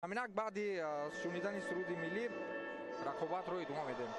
Ҳаминак баъди шунидани суруди миллӣ рақобатро идома медиҳем.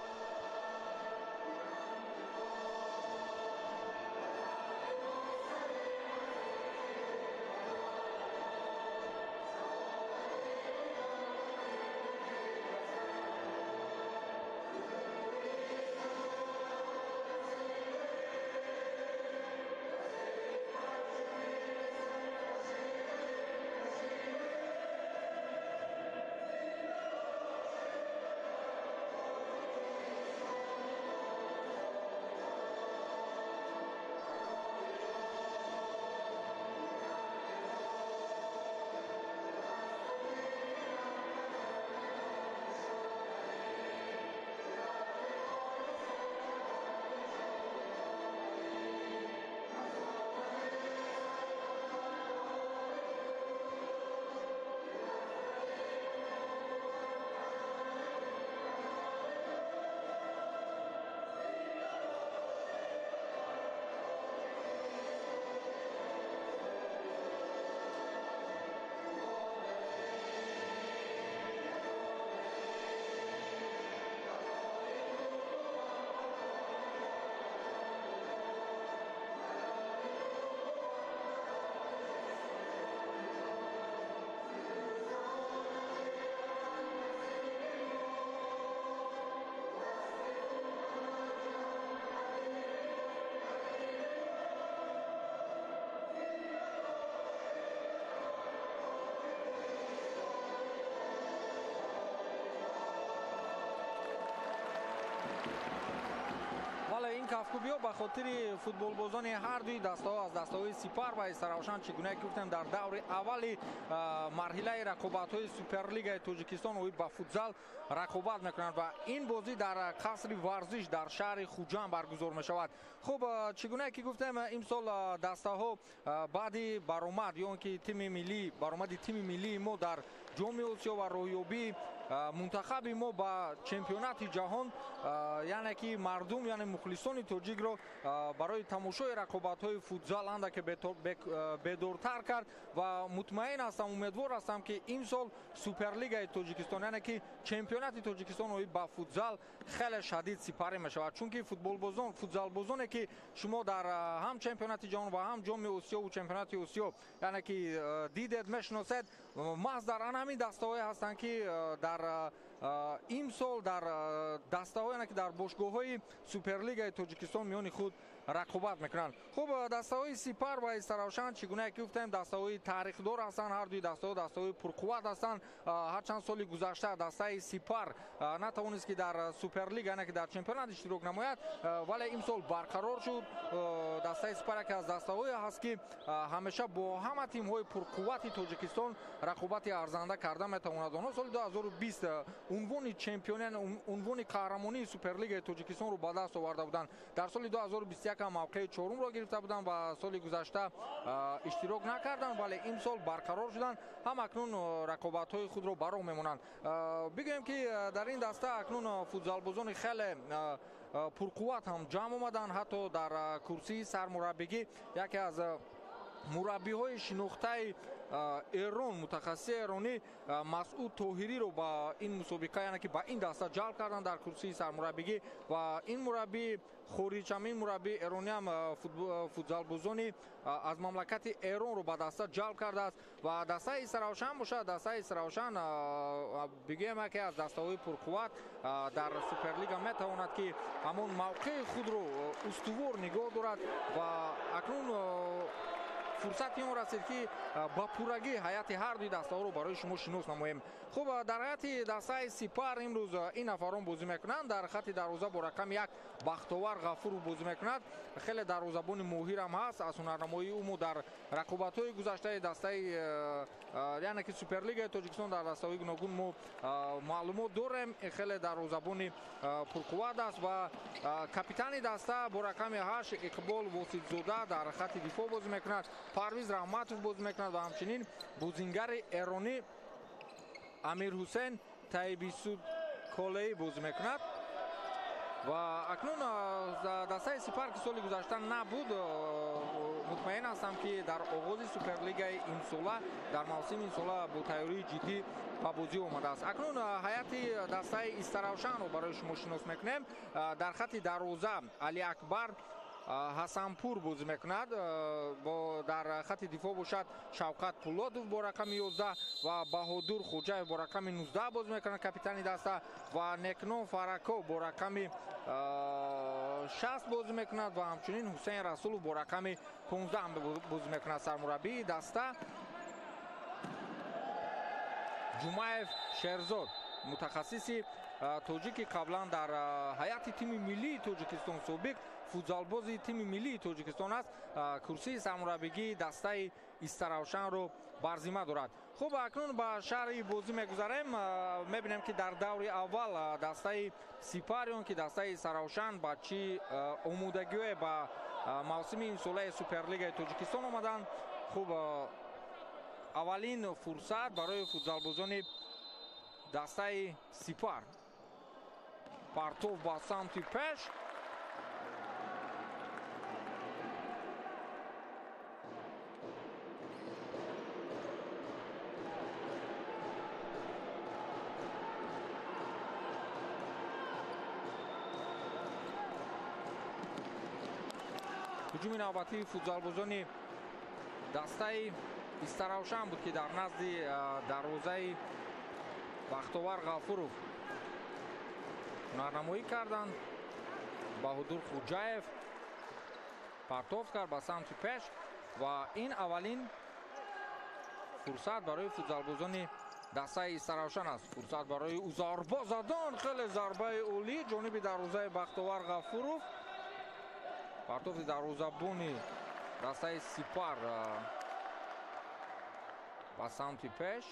Ин кафкӯбиҳо ба хотири футболбозони ҳар дуи дастаҳо аз дастаҳои Сипар ва Истаравшан, чӣ гуна ки гуфтем, дар даври аввали марҳилаи рақобатҳои Суперлигаи Тоҷикистон оид ба футзал рақобат мекунанд ва ин бозӣ дар қасри варзиш дар шаҳри Хуҷанд баргузор мешавад. Хуб, чӣ гуна ки гуфтем, имсол дастаҳо баъди баромад ё он ки тими миллӣ, баромади тими миллии мо дар Ҷоми Осиё ва роҳёбии мунтахаби мо ба чемпионати ҷаҳон, яъне ки мардум, яъне мухлисони тоҷикро барои тамошои рақобатҳои футзал андаке бедортар кард ва мутмаин ҳастам, умедвор ҳастам, ки имсол Суперлигаи Тоҷикистон, яъне ки чемпионати Тоҷикистон оид ба футзал хеле шадид сипарӣ мешавад, чунки футболбозон, футзалбозоне ки шумо дар ҳам чемпионати ҷаҳон ва ҳам Ҷоми Осиёву чемпионати Осиё, яъне ки дидед, мешиносед, маҳз дар ан ҳамин дастаҳое ҳастанд, ки дар имсол дар дастаҳо, яъне ки дар бошгоҳҳои Суперлигаи Тоҷикистон миёни худ рақобат мекунанд. Хуб, дастаҳои Сипар ва Истаравшан, чӣ гуна ки гуфтем, дастаҳои тарихдор ҳастанд, ҳар дуи дастаҳо дастаҳои пурқувват ҳастанд. Ҳарчанд соли гузашта дастаи Сипар натавонист, ки дар Суперлига, яъне ки дар чемпионат иштирок намояд, вале имсол барқарор шуд. Дастаи Сипар яке аз дастаҳое ҳаст, ки ҳамеша бо ҳама тимҳои пурқуввати Тоҷикистон рақобати арзанда карда метавонад. Онҳо соли 2020 унвони чемпиони, унвони қаҳрамонии Суперлигаи Тоҷикистонро ба даст оварда буданд. Дар соли 2021 ҳам мавқеи чорумро гирифта буданд ва соли гузашта иштирок накарданд, вале имсол барқарор шуданд, ҳам акнун рақобатҳои худро ба роҳ мемонанд. Бигӯем, ки дар ин даста акнун футзалбозони хеле пурқувват ҳам ҷамъ омаданд. Ҳатто дар курсии сармураббигӣ яке аз мураббиҳои шинохтаи Эрон, мутахассиси эронӣ Масъуд Тоҳириро ба ин мусобиқа, яъне ки ба ин даста ҷалб карданд дар курсии сармураббигӣ ва ин мураббии хориҷ ҳам, ин мураббии эронӣ ҳам футзалбозони аз мамлакати Эронро ба даста ҷалб кардааст. Ва дастаи Истаравшан бошад, дастаи Истаравшан бигӯем, яке аз дастаҳои пурқувват дар Суперлига метавонад, ки ҳамон мавқеи худро устувор нигоҳ дорад ва акнун фурсати он расид, ки ба пуррагӣ ҳайати ҳар дуи дастаҳоро барои шумо шинос намоем. Хуб, дар ҳайати дастаи Сипар имрӯз ин нафарон бозӣ мекунанд. Дар хати дарвоза бо рақами 1 Бахтовар Ғафуров бозӣ мекунад. Хеле дарвозабони моҳир ҳам ҳаст. Аз ҳунарнамоии ӯ мо дар рақобатҳои гузаштаи дастаи, яъне ки Суперлигаи Тоҷикистон дар дастаҳои гуногун мо маълумот дорем. Хеле дарвозабони пурқувват аст ва капитани даста бо рақами 8 Иқбол Воситзода дар хати дифоъ бозӣ мекунад. Парвиз Раҳматов бозӣ мекунад ва ҳамчунин бозингари эронӣ Амирҳусен Таибисуд Колеӣ бозӣ мекунад. Ва акнун дастаи Сипар, ки соли гузашта набуд, Мутмаин ҳастам, ки дар оғози Суперлигаи имсола, дар мавсими имсола бо тайёрии ҷиддӣ ба бозӣ омадааст. Акнун ҳайати дастаи Истаравшанро барои шумо шинос мекунем. Дар хати дарвоза Алиакбар Ҳасанпур бозӣ мекунад. Дар хати дифоъ бошад Шавқат Пулодов бо рақами 11 ва Баҳодур Хуҷаев бо рақами 19 бозӣ мекунад, капитани даста, ва Некном Фараков бо рақами 6 бозӣ мекунад ва ҳамчунин Ҳусейн Расулов бо рақами 15 бозӣ мекунад. Сармураббии даста Ҷумаев Шерзод, мутахассиси тоҷики, қаблан дар ҳайати тими миллии Тоҷикистон, собиқ футзалбози тими миллии Тоҷикистон аст. Курсии сармураббигии дастаи Истаравшанро бар зимма дорад. Хуб, акнун ба шаҳри бозӣ мегузарем. Мебинем, ки дар даври аввал дастаи Сипар ё ки дастаи Истаравшан ба чӣ омодагиҳое ба мавсими имсолаи Суперлигаи Тоҷикистон омаданд. Хуб, аввалин фурсат барои футзалбозони дастаи Сипар. Партов ба самти пеш. Ҳуҷуми навбатии футзалбозони дастаи Истаравшан буд, ки дар назди дарвозаи Бахтовар Ғафуров ҳунарнамоӣ карданд. Баҳодур Хуҷаев партоф кард ба самти пеш ва ин аввалин фурсат барои футзалбозони дастаи Истаравшан аст. Фурсат барои ӯ, зарба задан, хеле зарбаи олӣ ҷониби дарвозаи Бахтовар Ғафуров. Партофи дарвозабони дастаи Сипар ба самти пеш.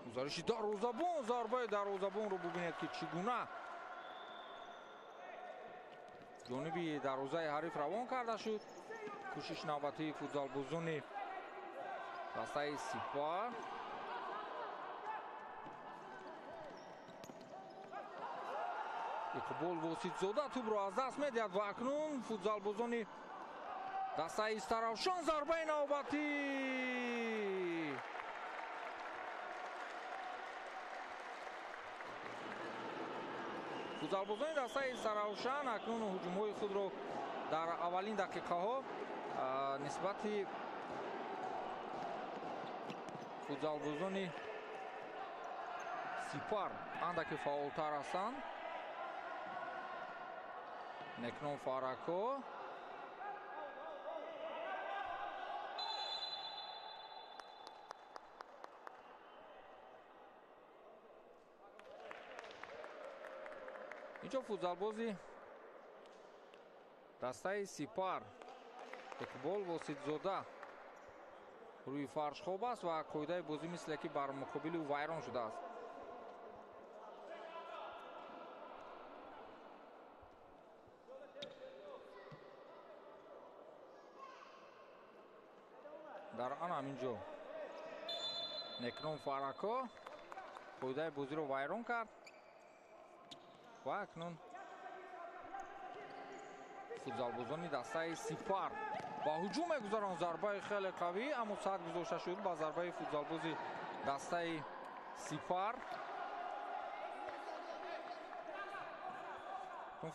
Гузариши дарвозабон, зарбаи дарвозабонро бубинед, ки чӣ гуна ҷониби дарвозаи ҳариф равон карда шуд. Кӯшиш навбатии футзалбозони дастаи Сипар. Иқбол Воситзода тӯбро аз даст медиҳад ва акнун футзалбозони дастаи Истаравшан, зарбаи навбатӣ. Футзалбозони дастаи Истаравшан акнун ҳуҷумҳои худро дар аввалин дақиқаҳо нисбати футзалбозони Сипар андаке фаъолтар ҳастанд. Некном Фарако. Инҷо футзалбози дастаи Сипар Иқбол Воситзода рӯи фарш хоб аст ва қоидаи бозӣ мисле ки бар муқобили ӯ вайрон шудааст. Дар ана ҳамин ҷо Некном Фарако қоидаи бозиро вайрон кард ва акнун футзалбозони дастаи Сипар ба ҳуҷум мегузаранд. Зарбаи хеле қавӣ, аммо сад гузошта шуд ба зарбаи футзалбози дастаи Сипар.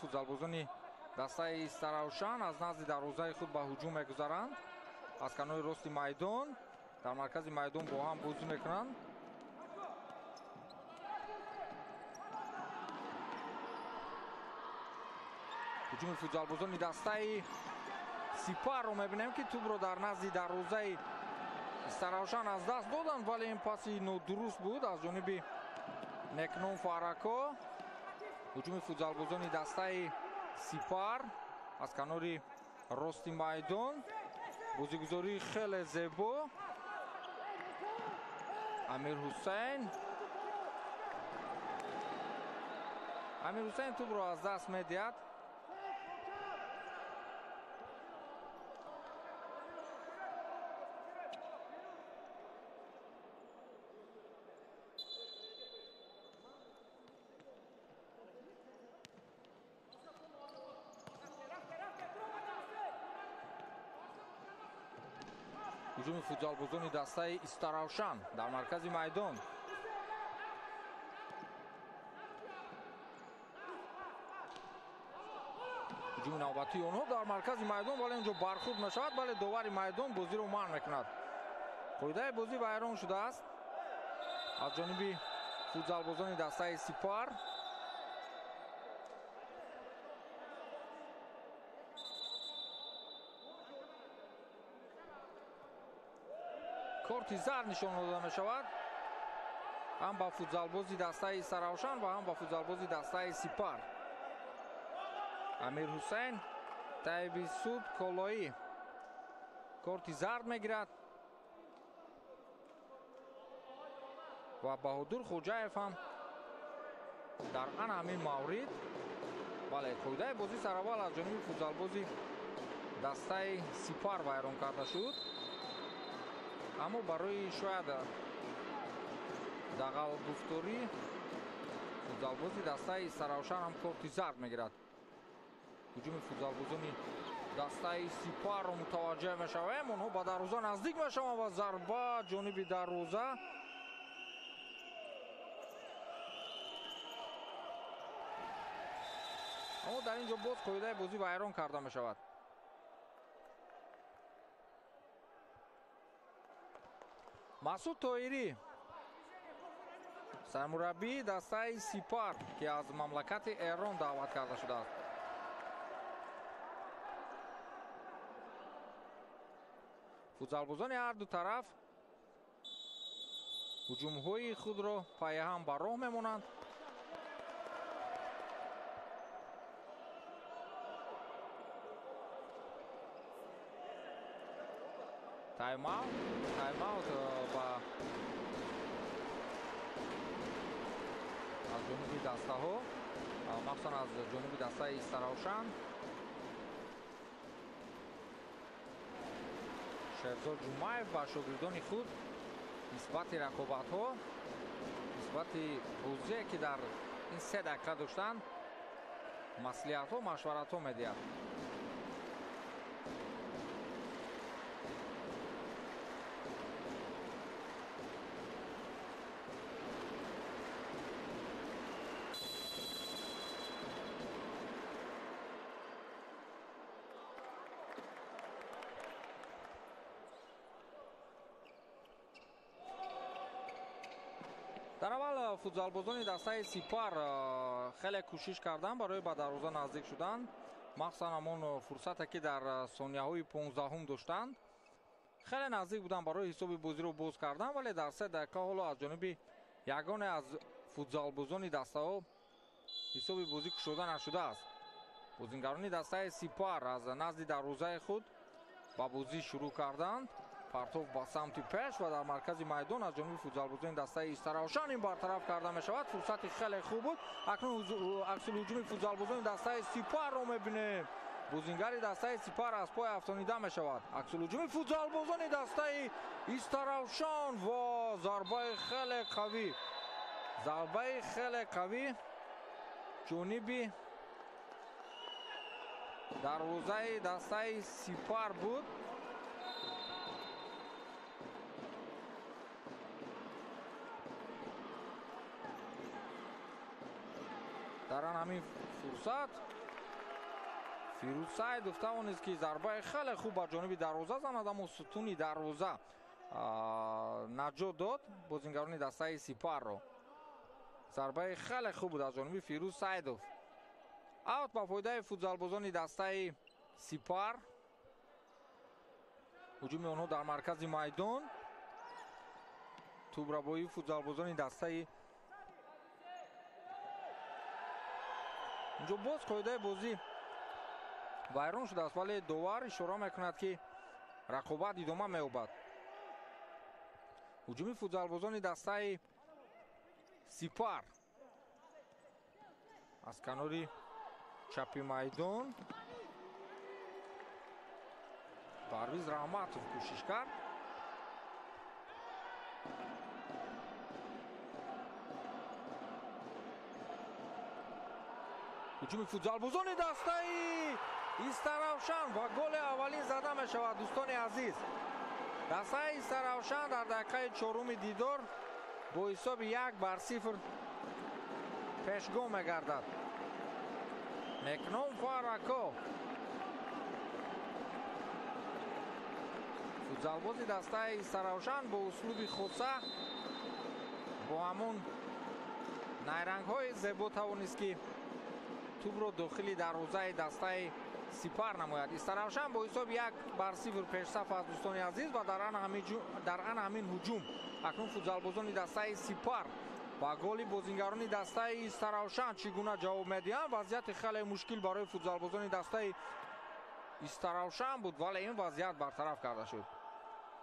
Футзалбозони дастаи Истаравшан аз назди дарвозаи худ ба ҳуҷум мегузаранд. Аз канори рости майдон, дар маркази майдон бо ҳам бозӣ мекунанд. Ҳуҷуми футзалбозони дастаи Сипарро мебинем, ки тӯбро дар назди дарвозаи Истаравшан аз даст доданд, вале ин паси нодуруст буд аз ҷониби Некном Фарако. Ҳуҷуми футзалбозони дастаи Сипар аз канори рости майдон. Бозигузории хеле зебо. Амир Ҳусайн. Амир Ҳусайн тӯбро аз даст медиҳад. Ҳуҷуми футзалбозони дастаи Истаравшан дар маркази майдон. Ҳуҷуми навбатии онҳо дар маркази майдон, вале инҷо бархӯрд мешавад, вале довари майдон бозиро манъ мекунад. Қоидаи бозӣ вайрон шудааст аз ҷониби футзалбозони дастаи Сипар. Корти зард нишон дода мешавад ҳам ба футзалбози дастаи Истаравшан ва ҳам ба футзалбози дастаи Сипар. Амир Ҳусайн Тайби Суд Колоӣ корти зард мегирад ва Баҳодур Хоҷаев ҳам дар ана ҳамин маврид. Бале, қоидаи бозӣ сараввал аз ҷониби футзалбози дастаи Сипар вайрон карда шуд, аммо барои шояд дағалгуфторӣ футзалбози дастаи Истаравшан ҳам корти зард мегирад. Ҳуҷуми футзалбозони дастаи Сипарро мутаваҷҷеҳ мешавем. Онҳо ба дарвоза наздик мешаванд ва зарба ҷониби дарвоза. Аммо дар ин ҷо боз қоидаи бозӣ вайрон карда мешавад. Масуд Тоирӣ, сармураббии дастаи Сипар, ки аз мамлакати Эрон даъват карда шудааст. Футзалбозони ҳар ду тараф ҳуҷумҳои худро пайҳам ба роҳ мемонанд. Тайм-аут ба аз ҷониби дастаҳо, махсусан аз ҷониби дастаи Истаравшан. Шерзод Ҷумаев ба шогирдони худ нисбати рақобатҳо, нисбати бозие ки дар ин 3 дақиқа доштанд, маслиҳатҳо, машваратҳо медиҳад. Дар аввал футзалбозони дастаи Сипар хеле кӯшиш карданд барои ба дарвоза наздик шудан, махсусан ҳамон фурсате ки дар сонияҳои 15-ум доштанд, хеле наздик буданд барои ҳисоби бозиро боз кардан, вале дар 3 дақиқа ҳоло аз ҷониби ягоне аз футзалбозони дастаҳо ҳисоби бозӣ кушода нашудааст. Бозингарони дастаи Сипар аз назди дарвозаи худ ба бозӣ шурӯъ карданд. Партов ба самти пеш ва дар маркази майдон аз ҷониби футзалбозони дастаи Истаравшан ин бартараф карда мешавад. Фурсати хеле хуб буд. Акнун аксулҳуҷуми футзалбозони дастаи Сипарро мебинем. Бозингари дастаи Сипар аз пой афтонида мешавад. Аксулҳуҷуми футзалбозони дастаи Истаравшан ва зарбаи хеле қавӣ, зарбаи хеле қавӣ ҷониби дарвозаи дастаи Сипар буд. Дар ҳамин фурсат Фирӯз Саидов тавонист ки зарбаи хеле хуб ба ҷониби дарвоза занад, аммо сутуни дарвоза наҷот дод бозингарони дастаи Сипарро. Зарбаи хеле хуб буд аз ҷониби Фирӯз Саидов. Аут ба фоидаи футзалбозони дастаи Сипар. Ҳуҷуми онҳо дар маркази майдон. Тӯбрабоии футзалбозони дастаи инҷо боз қоидаи бозӣ вайрон шудааст, вале довар ишора мекунад ки рақобат идома меёбад. Ҳуҷуми футзалбозони дастаи Сипар аз канори чапи майдон Парвиз Раҳматов кӯшиш кард. Ҳуҷуми футзалбозони дастаи Истаравшан ва голи аввалин зада мешавад. Дӯстони азиз, Дастаи Истаравшан дар дақиқаи чоруми дидор бо ҳисоби 1-0 пешгом мегардад. Некном Фарако, футзалбози дастаи Истаравшан, бо услуби хоса, бо ҳамун найрангҳои зебо тавонист, ки тӯбро дохили дарвозаи дастаи Сипар намояд. Истаравшан бо ҳисоби 1-0 пешсаф аст, дӯстони азиз, ва дар ана ҳамин ҳуҷум акнун футзалбозони дастаи Сипар ба голи бозингарони дастаи Истаравшан чӣ гуна ҷавоб медиҳанд. Вазъияти хеле мушкил барои футзалбозони дастаи Истаравшан буд, вале ин вазъият бартараф карда шуд.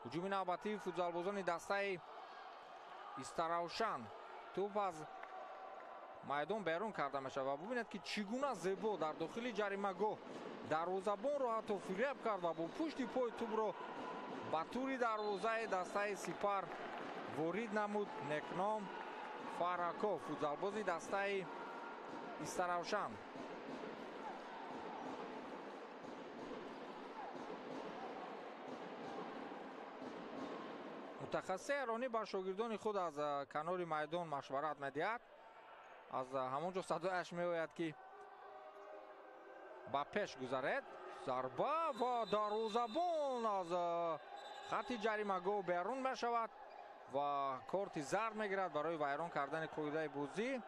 Ҳуҷуми навбатии футзалбозони дастаи Истаравшан, тӯб аз майдон берун карда мешавад ва бубинед, ки чӣ гуна зебо дар дохили ҷаримагоҳ дарвозабонро ҳатто фиреб кард ва бо пушти пой тӯбро ба тури дарвозаи дастаи Сипар ворид намуд. Некном Фараков, футзалбози дастаи Истаравшан. Мутахассиси эронӣ ба шогирдони худ аз канори майдон машварат медиҳад. Аз ҳамон ҷо садояш меояд, ки ба пеш гузаред. Зарба ва дарвозабон аз хати ҷаримагоҳ берун мешавад ва корти зард мегирад барои вайрон кардани қоидаи бозӣ.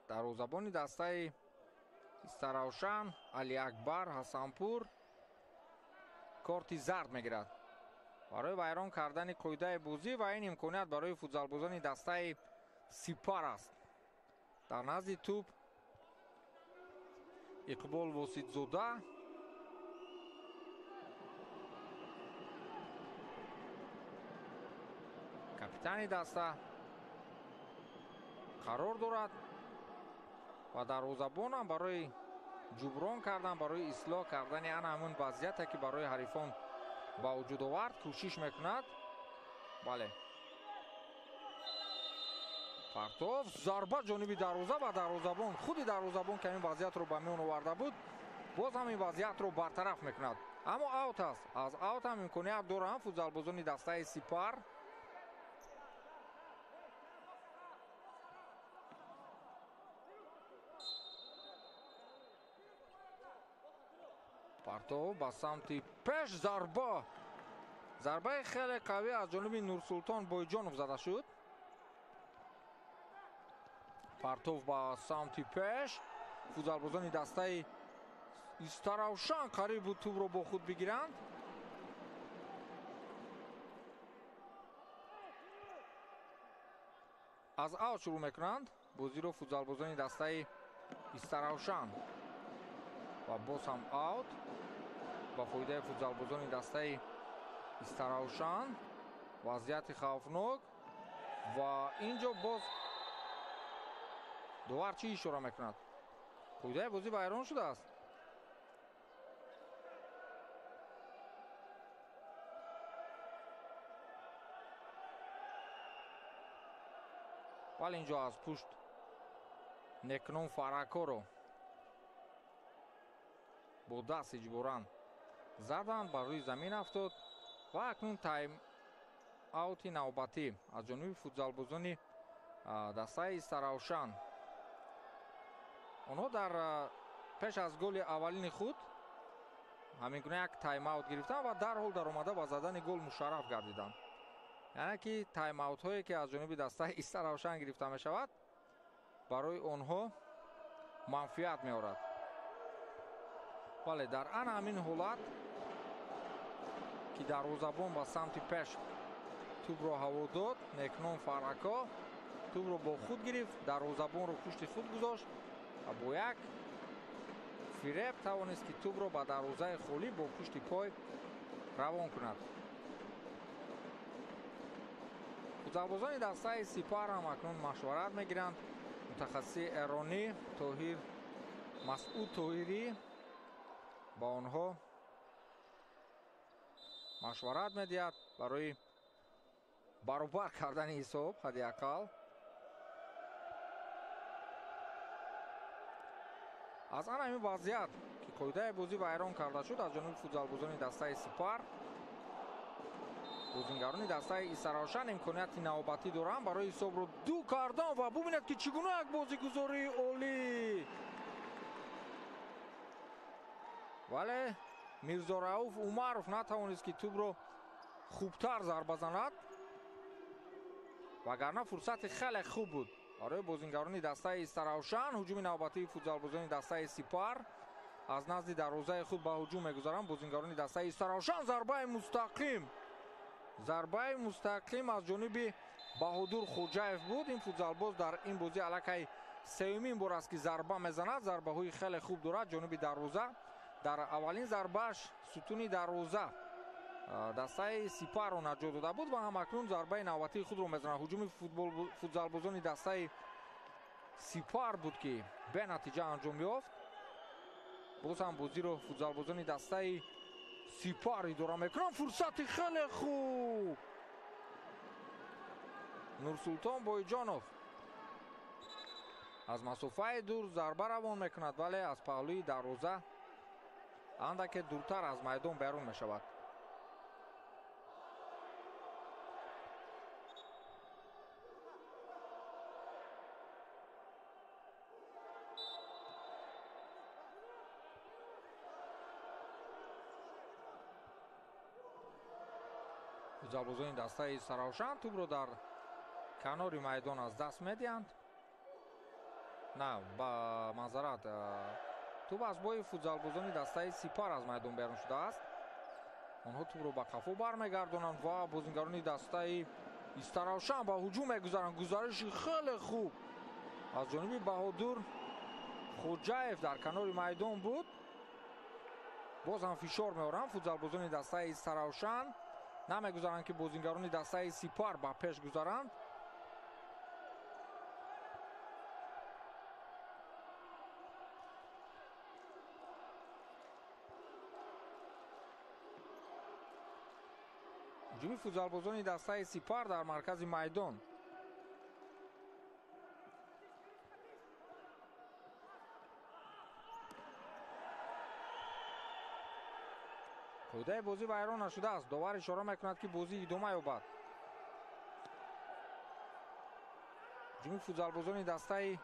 Дарвозабони дастаи Истаравшан Алиакбар Ҳасанпур корти зард мегирад барои вайрон кардани қоидаи бозӣ ва ин имконият барои футзалбозони дастаи Сипар аст. Дар назди тӯб Иқбол Воситзода. Капитани даста қарор дорад ва дарвозабонам барои ҷуброн кардан, барои ислоҳ кардани ана ҳамун вазъияте, ки барои ҳарифон ба вуҷуд овард, кӯшиш мекунад. Бале, партов, зарба ҷониби дарвоза ва дарвозабон, худи дарвозабон, ки ҳамин вазъиятро ба миён оварда буд, боз ҳам ин вазъиятро бартараф мекунад. Аммо аут аст. Аз аут ҳам имконият доранд футзалбозони дастаи Сипар. Партов ба самти пеш, зарба. Зарбаи хеле қавӣ аз ҷониби Нурсултон Бойҷонов зада шуд. Партов ба самти пеш. Футзалбозони дастаи Истаравшан қариб буд тӯбро бо худ бигиранд. Аз аут шурӯъ мекунанд бозиро футзалбозони дастаи Истаравшан ва боз ҳам аут ба фоидаи футзалбозони дастаи Истаравшан. Вазъияти хавфнок ва ин ҷо боз довар чӣ ишора мекунад? Қоидаи бозӣ вайрон шудааст. Вале ин ҷо аз пушт Некном Фаракоро бо даст иҷборан заданд, бар рӯи замин афтод ва акнун тайм аути навбатӣ аз ҷониби футзалбозони дастаи Истаравшан. Онҳо дар пеш аз голи аввалини худ ҳамин гуна як тайм-аут гирифтанд ва дарҳол даромада ба задани гол мушарраф гардиданд. Яъне ки тайм-аутҳое, ки аз ҷониби дастаи Истаравшан гирифта мешавад, барои онҳо манфиат меорад. Вале дар ана ҳамин ҳолат, ки дарвозабон ба самти пеш тӯбро ҳаво дод, Некном Фарако тӯбро бо худ гирифт, дарвозабонро пушти худ гузошт ва бо як фиреб тавонист, ки тӯбро ба дарвозаи холӣ бо пушти пой равон кунад. Футзалбозони дастаи Сипар ҳам акнун машварат мегиранд. Мутахассиси эронӣ Тоҳир Масъуд Тоҳирӣ ба онҳо машварат медиҳад барои баробар кардани ҳисоб ҳадди ақал. Аз ана ҳамин вазъият, ки Қоидаи бозӣ вайрон карда шуд аз ҷониби футзалбозони дастаи Сипар. Бозингарони дастаи Истаравшан имконияти навбатӣ доранд барои ҳисобро ду кардан ва бубинед, ки чӣ гуна як бозигузории олӣ. Вале Мирзорауф Умаров натавонист, ки тӯбро хубтар зарба занад, вагарна фурсати хеле хуб буд барои бозингарони дастаи Истаравшан. Ҳуҷуми навбатии футзалбозони дастаи Сипар аз назди дарвозаи худ ба ҳуҷум мегузаранд бозингарони дастаи Истаравшан. Зарбаи мустақим, зарбаи мустақим аз ҷониби Баҳодур Хоҷаев буд. Ин футзалбоз дар ин бозӣ аллакай сеюмин бор аст, ки зарба мезанад. Зарбаҳои хеле хуб дорад ҷониби дарвоза. Дар аввалин зарбааш сутуни дарвоза дастаи Сипарро наҷот дода буд ва ҳамакнун зарбаи навбатии худро мезанад. Ҳуҷуми футзалбозони дастаи Сипар буд, ки бенатиҷа анҷом ёфт. Боз ҳам бозиро футзалбозони дастаи Сипар идора мекунанд. Фурсати хеле хуб, Нурсултон Бойҷонов аз масофаи дур зарба равон мекунад, вале аз паҳлӯи дарвоза андаке дуртар аз майдон берун мешавад. Футзалбозони дастаи Истаравшан тӯбро дар канори майдон аз даст медиҳанд. На, ба манзарат, тӯб аз бои футзалбозони дастаи Сипар аз майдон берун шудааст. Онҳо тӯбро ба қафо бармегардонанд ва бозингарони дастаи Истаравшан ба ҳуҷум мегузаранд. Гузариши хеле хуб аз ҷониби Баҳодур Хоҷаев дар канори майдон буд. Боз ҳам фишор меоранд футзалбозони дастаи Истаравшан. Намегузаранд, ки бозингарони дастаи Сипар ба пеш гузаранд. Ҳуҷуми футзалбозони дастаи Сипар дар маркази майдон. Қоидаи бозӣ вайрон нашудааст. Довар ишора мекунад, ки бозӣ идома ёбад. Ҳуҷуми футзалбозони дастаи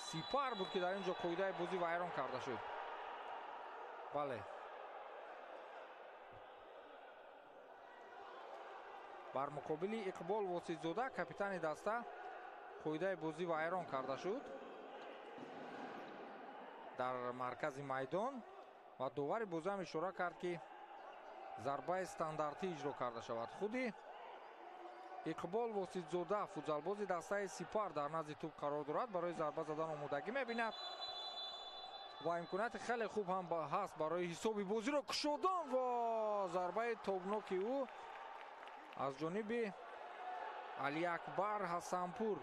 Сипар буд, ки дар ин ҷо қоидаи бозӣ вайрон карда шуд. Бале, бар муқобили Иқбол Воситзода, капитани даста, қоидаи бозӣ вайрон карда шуд дар маркази майдон ва довари бозиам ишора кард, ки зарбаи стандартӣ иҷро карда шавад. Худи Иқбол Воситзода, футзалбози дастаи Сипар, дар назди тӯб қарор дорад, барои зарба задан омодагӣ мебинад ва имконияти хеле хуб ҳам ҳаст барои ҳисоби бозиро кушодан ва зарбаи тобноки ӯ аз ҷониби Алиакбар Ҳасанпур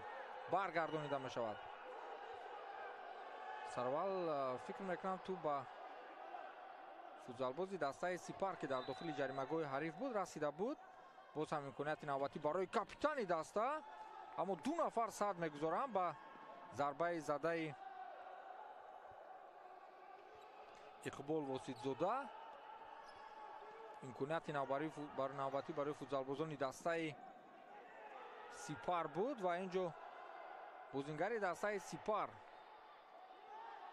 баргардонида мешавад. Сарвал фикр мекунам тӯб ба футзалбози дастаи Сипар, ки дар дохили ҷаримагоҳи ҳариф буд, расида буд. Боз ҳам имконияти навбатӣ барои капитани даста, аммо ду нафар сад мегузоранд ба зарбаи задаи Иқбол Воситзода. Имконияти навбатӣ барои футзалбозони дастаи Сипар буд ва ин ҷо бозингари дастаи Сипар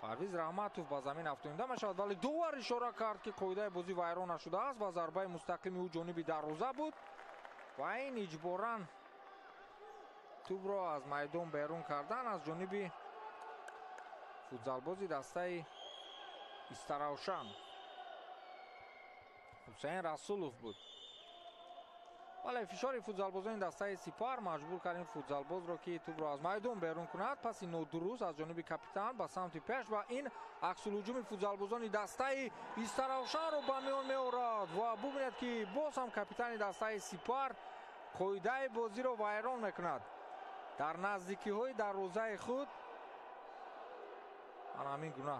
Парвиз Раҳматов ба замин афтонида мешавад, вале довар ишора кард, ки қоидаи бозӣ вайрон нашудааст ва зарбаи мустақими ӯ ҷониби дарвоза буд ва ин иҷборан тӯбро аз майдон берун кардан аз ҷониби футзалбози дастаи Истаравшан Ҳусейн Расулов буд. Вале фишори футзалбозони дастаи Сипар маҷбур кард ин футзалбозро, ки тӯбро аз майдон берун кунад. Паси нодуруст аз ҷониби капитан ба самти пеш ва ин аксулҳуҷуми футзалбозони дастаи Истаравшанро ба миён меорад ва бубинед, ки боз ҳам капитани дастаи Сипар қоидаи бозиро вайрон мекунад. Дар наздикиҳои дарвозаи худ ана ҳамин гуна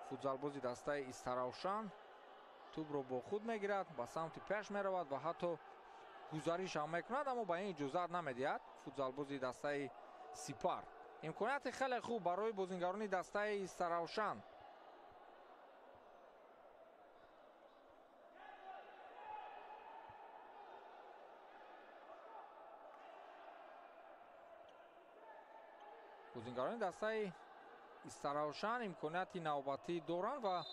футзалбози дастаи Истаравшан тӯбро бо худ мегирад, ба самти пеш меравад ва ҳатто гузариш ҳам мекунад, аммо ба ин иҷозат намедиҳад футзалбози дастаи Сипар. Имконияти хеле хуб барои бозингарони дастаи Истаравшан. Бозингарони дастаи Истаравшан имконияти навбатӣ доранд ва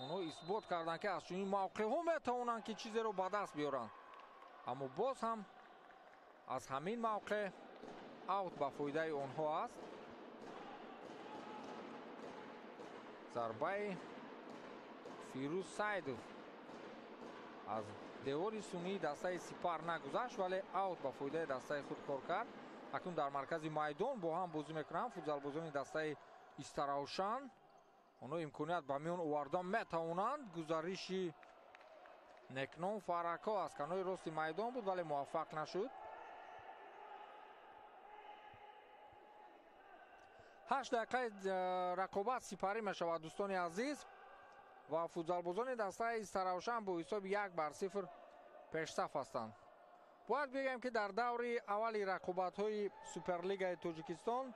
онҳо исбот карданд, ки аз чунин мавқеъҳо метавонанд, ки чизеро ба даст биёранд. Аммо боз ҳам аз ҳамин мавқеъ аут ба фоидаи онҳо аст. Зарбаи Фирӯз Сайдов аз девори сунъии дастаи Сипар нагузашт, вале аут ба фоидаи дастаи худ кор кард. Акнун дар маркази майдон бо ҳам бозӣ мекунанд футзалбозони дастаи Истаравшан. Онҳо имконият ба миён овардан метавонанд. Гузариши Некном Фарако аз канори рости майдон буд, вале муваффақ нашуд. 8 дақиқаи рақобат сипарӣ мешавад, дӯстони азиз, ва футзалбозони дастаи Истаравшан бо ҳисоби 1-0 пешсаф ҳастанд. Бояд бигӯем, ки дар даври аввали рақобатҳои Суперлигаи Тоҷикистон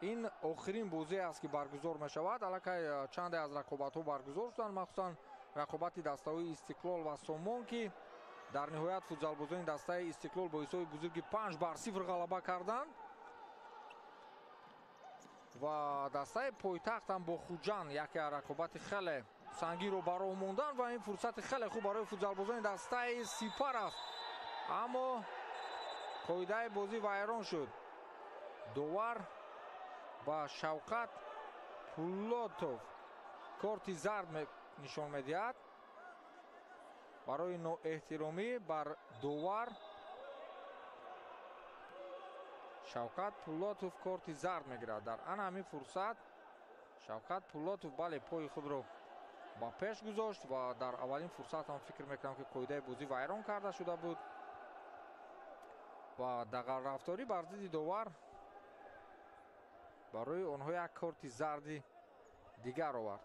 ин охирин бозие аст, ки баргузор мешавад. Аллакай чанде аз рақобатҳо баргузор шуданд, махсусан рақобати дастаҳои Истиқлол ва Сомон, ки дар ниҳоят футзалбозони дастаи Истиқлол бо ҳисоби бузурги 5-0 ғалаба карданд ва дастаи пойтахт ҳам бо Хуҷанд яке аз рақобати хеле сангинро ба роҳ монданд ва ин фурсати хеле хуб барои футзалбозони дастаи Сипар аст. Аммо қоидаи бозӣ вайрон шуд. Довар ба Шавқат Пулотов корти зард нишон медиҳад барои ноэҳтиромӣ бар довар. Шавқат Пулотов корти зард мегирад. Дар ана ҳамин фурсат Шавқат Пулотов бале пои худро ба пеш гузошт ва дар аввалин фурсат ҳам фикр мекунам, ки қоидаи бозӣ вайрон карда шуда буд ва дағалрафторӣ бар зидди довар барои онҳо як корти зарди дигар овард.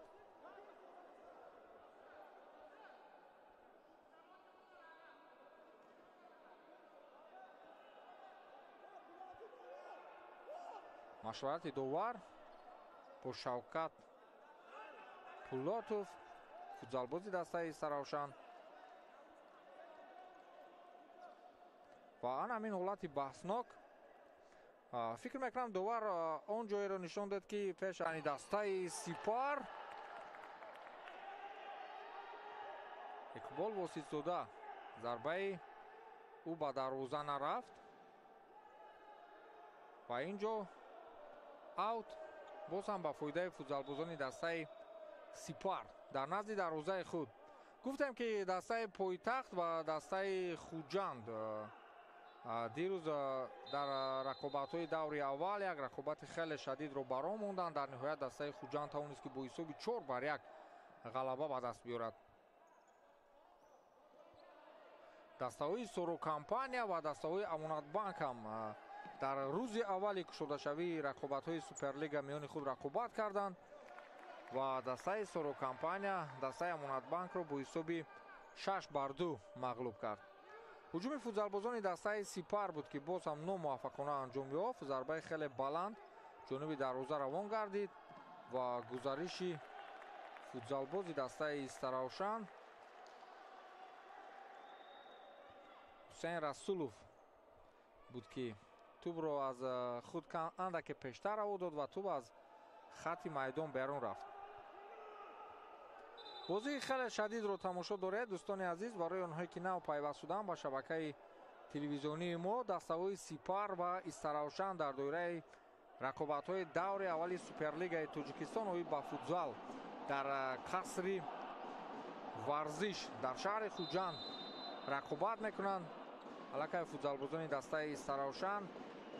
Машварати довар бо Шавкат Пулотов, футзалбози дастаи Истаравшан. Ва ана ҳамин ҳолати баҳснок, фикр мекунам, довар он ҷоеро нишон дод, ки пеш ани дастаи Сипар Иқбол Воситзода зарбаи ӯ ба дарвоза нарафт ва ин ҷо аут боз ҳам ба фоидаи футзалбозони дастаи Сипар дар назди дарвозаи худ. Гуфтем, ки дастаи пойтахт ва дастаи Хуҷанд дирӯз дар рақобатҳои даври аввал як рақобати хеле шадидро ба роҳ монданд. Дар ниҳоят дастаи Хуҷанд тавонист, ки бо ҳисоби 4-1 ғалаба ба даст биёрад. Дастаҳои Сорокомпания ва дастаҳои Амонатбанк ҳам дар рӯзи аввали кушодашавии рақобатҳои Суперлига миёни худ рақобат карданд ва дастаи Сорокомпания дастаи Амонатбанкро бо ҳисоби 6-2 мағлуб кард. Ҳуҷуми футзалбозони дастаи Сипар буд, ки боз ҳам номуваффақона анҷом ёфт. Зарбаи хеле баланд ҷониби дарвоза равон гардид ва гузариши футзалбози дастаи Истаравшан Ҳусайн Расулов буд, ки тӯбро аз худ андаке пештар раво дод ва тӯб аз хатти майдон берун рафт. Бозии хеле шадидро тамошо доред, дӯстони азиз. Барои онҳое, ки нав пайваст шуданд ба шабакаи телевизионии мо, дастаҳои Сипар ва Истаравшан дар доираи рақобатҳои даври аввали Суперлигаи Тоҷикистон оид ба футзал дар қасри варзиш дар шаҳри Хуҷанд рақобат мекунанд. Аллакай футзалбозони дастаи Истаравшан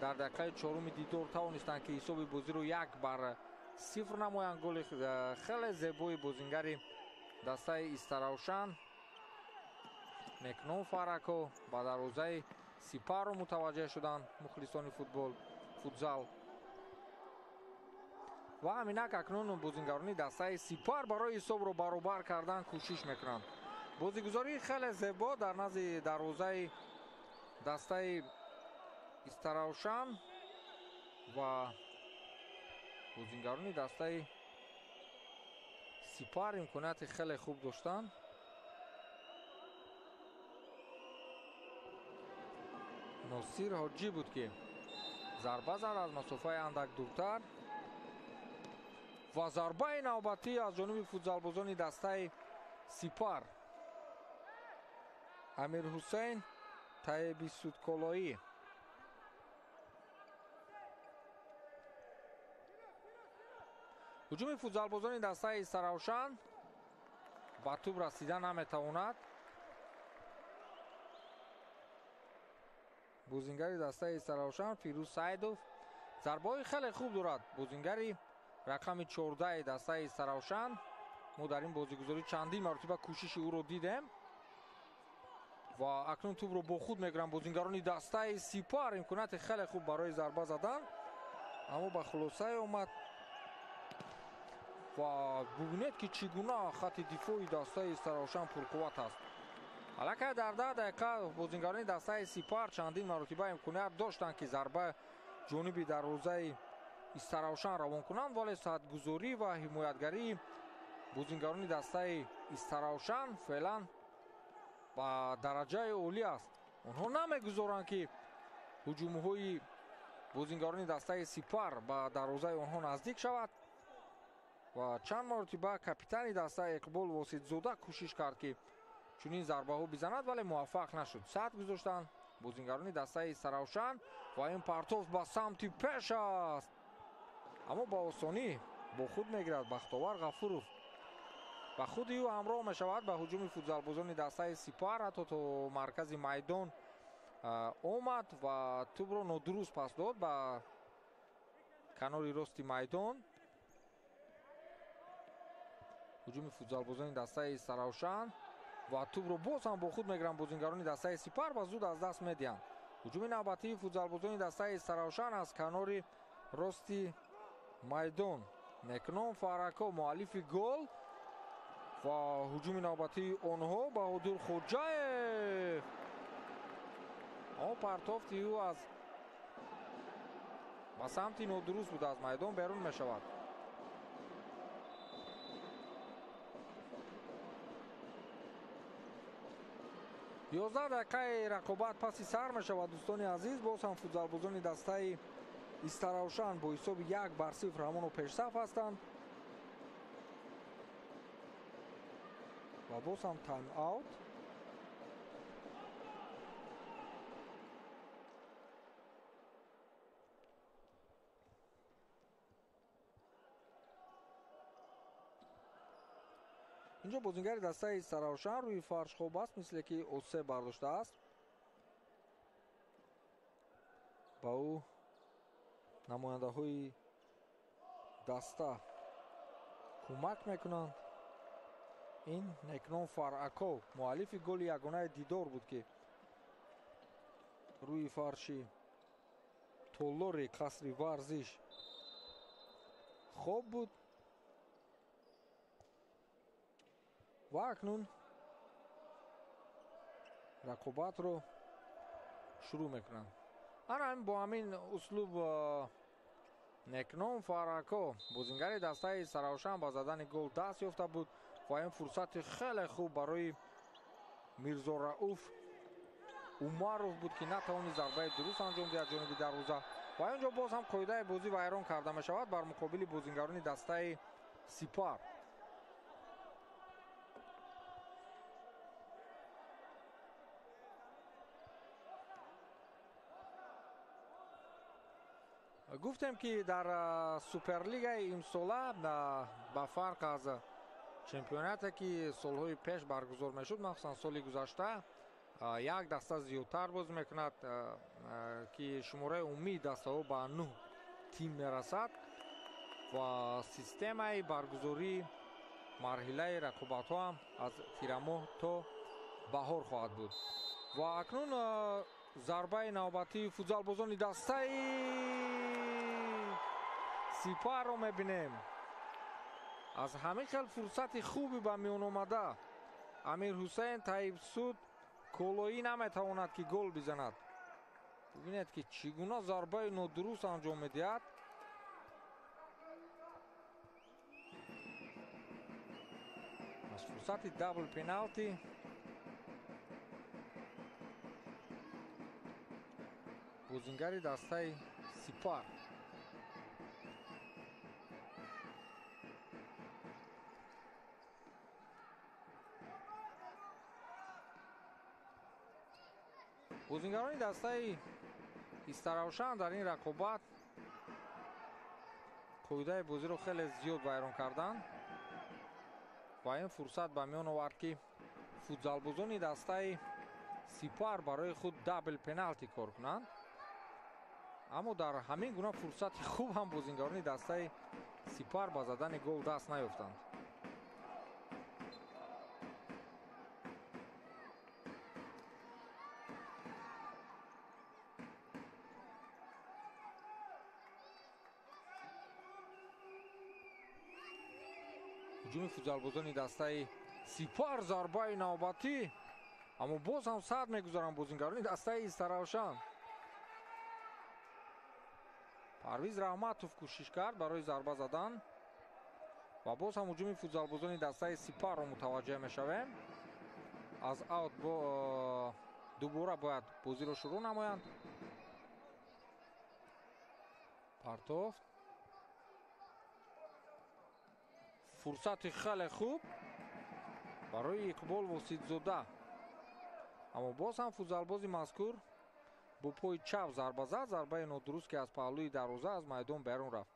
дар дақиқаи чоруми дидор тавонистанд, ки ҳисоби бозиро 1-0 намоянд. Голи хеле зебои бозингари дастаи Истаравшан Некном Фарако ба дарвозаи Сипарро мутаваҷҷеҳ шуданд мухлисони футзал. Ва ҳаминак акнун бозингарони дастаи Сипар барои ҳисобро баробар кардан кӯшиш мекунанд. Бозигузории хеле зебо дар назди дарвозаи дастаи Истаравшан ва Бозингарони дастаи Сипар имконияти хеле хуб доштанд. Носир Ҳоҷӣ буд, ки зарба зад аз масофаи андак дуртар ва зарбаи навбатӣ аз ҷониби футзалбозони дастаи Сипар. Амирҳусейн Таиби Судколоӣ. Ҳуҷуми футзалбозони дастаи Истаравшан ба тӯб расида наметавонад. Бозингари дастаи Истаравшан Фирӯз Саидов зарбаҳои хеле хуб дорад. Бозингари рақами 14 дастаи Истаравшан. Мо дар ин бозигузорӣ чандин маротиба кӯшиши ӯро дидем ва акнун тӯбро бо худ мегиранд бозингарони дастаи Сипар. Имконияти хеле хуб барои зарба задан, аммо ба хулосае омад ва бубинед, ки чӣ гуна хати дифои дастаи Истаравшан пурқувват аст. Аллакай дар 10 дақиқа бозингарони дастаи Сипар чандин маротиба имконият доштанд, ки зарба ҷониби дарвозаи Истаравшан равон кунанд, вале садгузорӣ ва ҳимоятгарии бозингарони дастаи Истаравшан феълан ба дараҷаи олӣ аст. Онҳо намегузоранд, ки ҳуҷумҳои бозингарони дастаи Сипар ба дарвозаи онҳо наздик шавад ва чанд маротиба капитани даста Иқбол Воситзода кӯшиш кард, ки чунин зарбаҳо бизанад, вале муваффақ нашуд. Сад гузоштанд бозингарони дастаи Истаравшан ва ин партофт ба самти пеш аст, аммо ба осонӣ бо худ мегирад Бахтовар Ғафуров. Ба худи ӯ ҳамроҳ мешавад ба ҳуҷуми футзалбозони дастаи Сипар, ҳатто то маркази майдон омад ва тӯбро нодуруст пас дод ба канори рости майдон. Ҳуҷуми футзалбозони дастаи Истаравшан ва тӯбро боз ҳам бо худ мегиранд бозингарони дастаи Сипар ва зуд аз даст медиҳанд. Ҳуҷуми навбатии футзалбозони дастаи Истаравшан аз канори рости майдон. Некном Фарако муаллифи гол ва ҳуҷуми навбатии онҳо Баҳодур Хоҷаев. Аммо партофти ӯ аз ба самти нодуруст буд, аз майдон берун мешавад. 11 дақиқаи рақобат паси сар мешавад, дӯстони азиз. Боз ҳам футзалбозони дастаи Истаравшан бо ҳисоби 1-0 ҳамоно пешсаф ҳастанд ва боз ҳам тайм-аут. Инҷо бозингари дастаи Истаравшан рӯи фарш хоб аст, мисле ки осе бардоштааст. Ба ӯ намояндаҳои даста кӯмак мекунанд. Ин Некном Фараков муаллифи голи ягонаи дидор буд, ки рӯи фарши толори қасри варзиш хоб буд ва акнун рақобатро шурӯъ мекунанд. Ана бо ҳамин услуб Некном Фарако бозингари дастаи Истаравшан ба задани гол даст ёфта буд ва ин фурсати хеле хуб барои Мирзо Рауф Умаров буд, ки натавонист зарбаи дуруст анҷом диҳад ҷониби дарвоза ва инҷо боз ҳам қоидаи бозӣ вайрон карда мешавад бар муқобили бозингарони дастаи Сипар. Гуфтем, ки дар Суперлигаи имсола ба фарқ аз чемпионате, ки солҳои пеш баргузор мешуд, махсусан соли гузашта, як даста зиёдтар бозӣ мекунад, ки шумораи умумии дастаҳо ба 9 тим мерасад ва системаи баргузории марҳилаи рақобатҳо ҳам аз тирамоҳ то баҳор хоҳад буд. Ва акнун зарбаи навбатии футзалбозони дастаи Сипарро мебинем. Аз ҳамин хел фурсати хуби ба миён омада Амирҳусейн Таибсуд Колоӣ наметавонад, ки гол бизанад. Бубинед, ки чӣ гуна зарбаи нодуруст анҷом медиҳад. Фурсати дабл пеналти. Бозингари дастаи Сипар. Бозингарони дастаи Истаравшан дар ин рақобат қоидаи бозиро хеле зиёд вайрон карданд ва ин фурсат ба миён овард, ки футзалбозони дастаи Сипар барои худ дабл пеналти кор кунанд. Аммо дар ҳамин гуна фурсати хуб ҳам бозингарони дастаи Сипар ба задани гол даст наёфтанд. Ҳуҷуми футзалбозони дастаи Сипар, зарбаи навбатӣ, аммо боз ҳам сад мегузаранд бозингарони дастаи Истаравшан. Парвиз Раҳматов кӯшиш кард барои зарба задан ва боз ҳам ҳуҷуми футзалбозони дастаи Сипарро мутаваҷҷеҳ мешавем. Аз аут дубора бояд бозиро шурӯъ намоянд. Партофт. Фурсати хеле хуб барои Иқбол Воситзода, аммо боз ҳам футзалбози мазкур бо пои чап зарба зад. Зарбаи нодуруст, ки аз паҳлӯи дарвоза аз майдон берун рафт.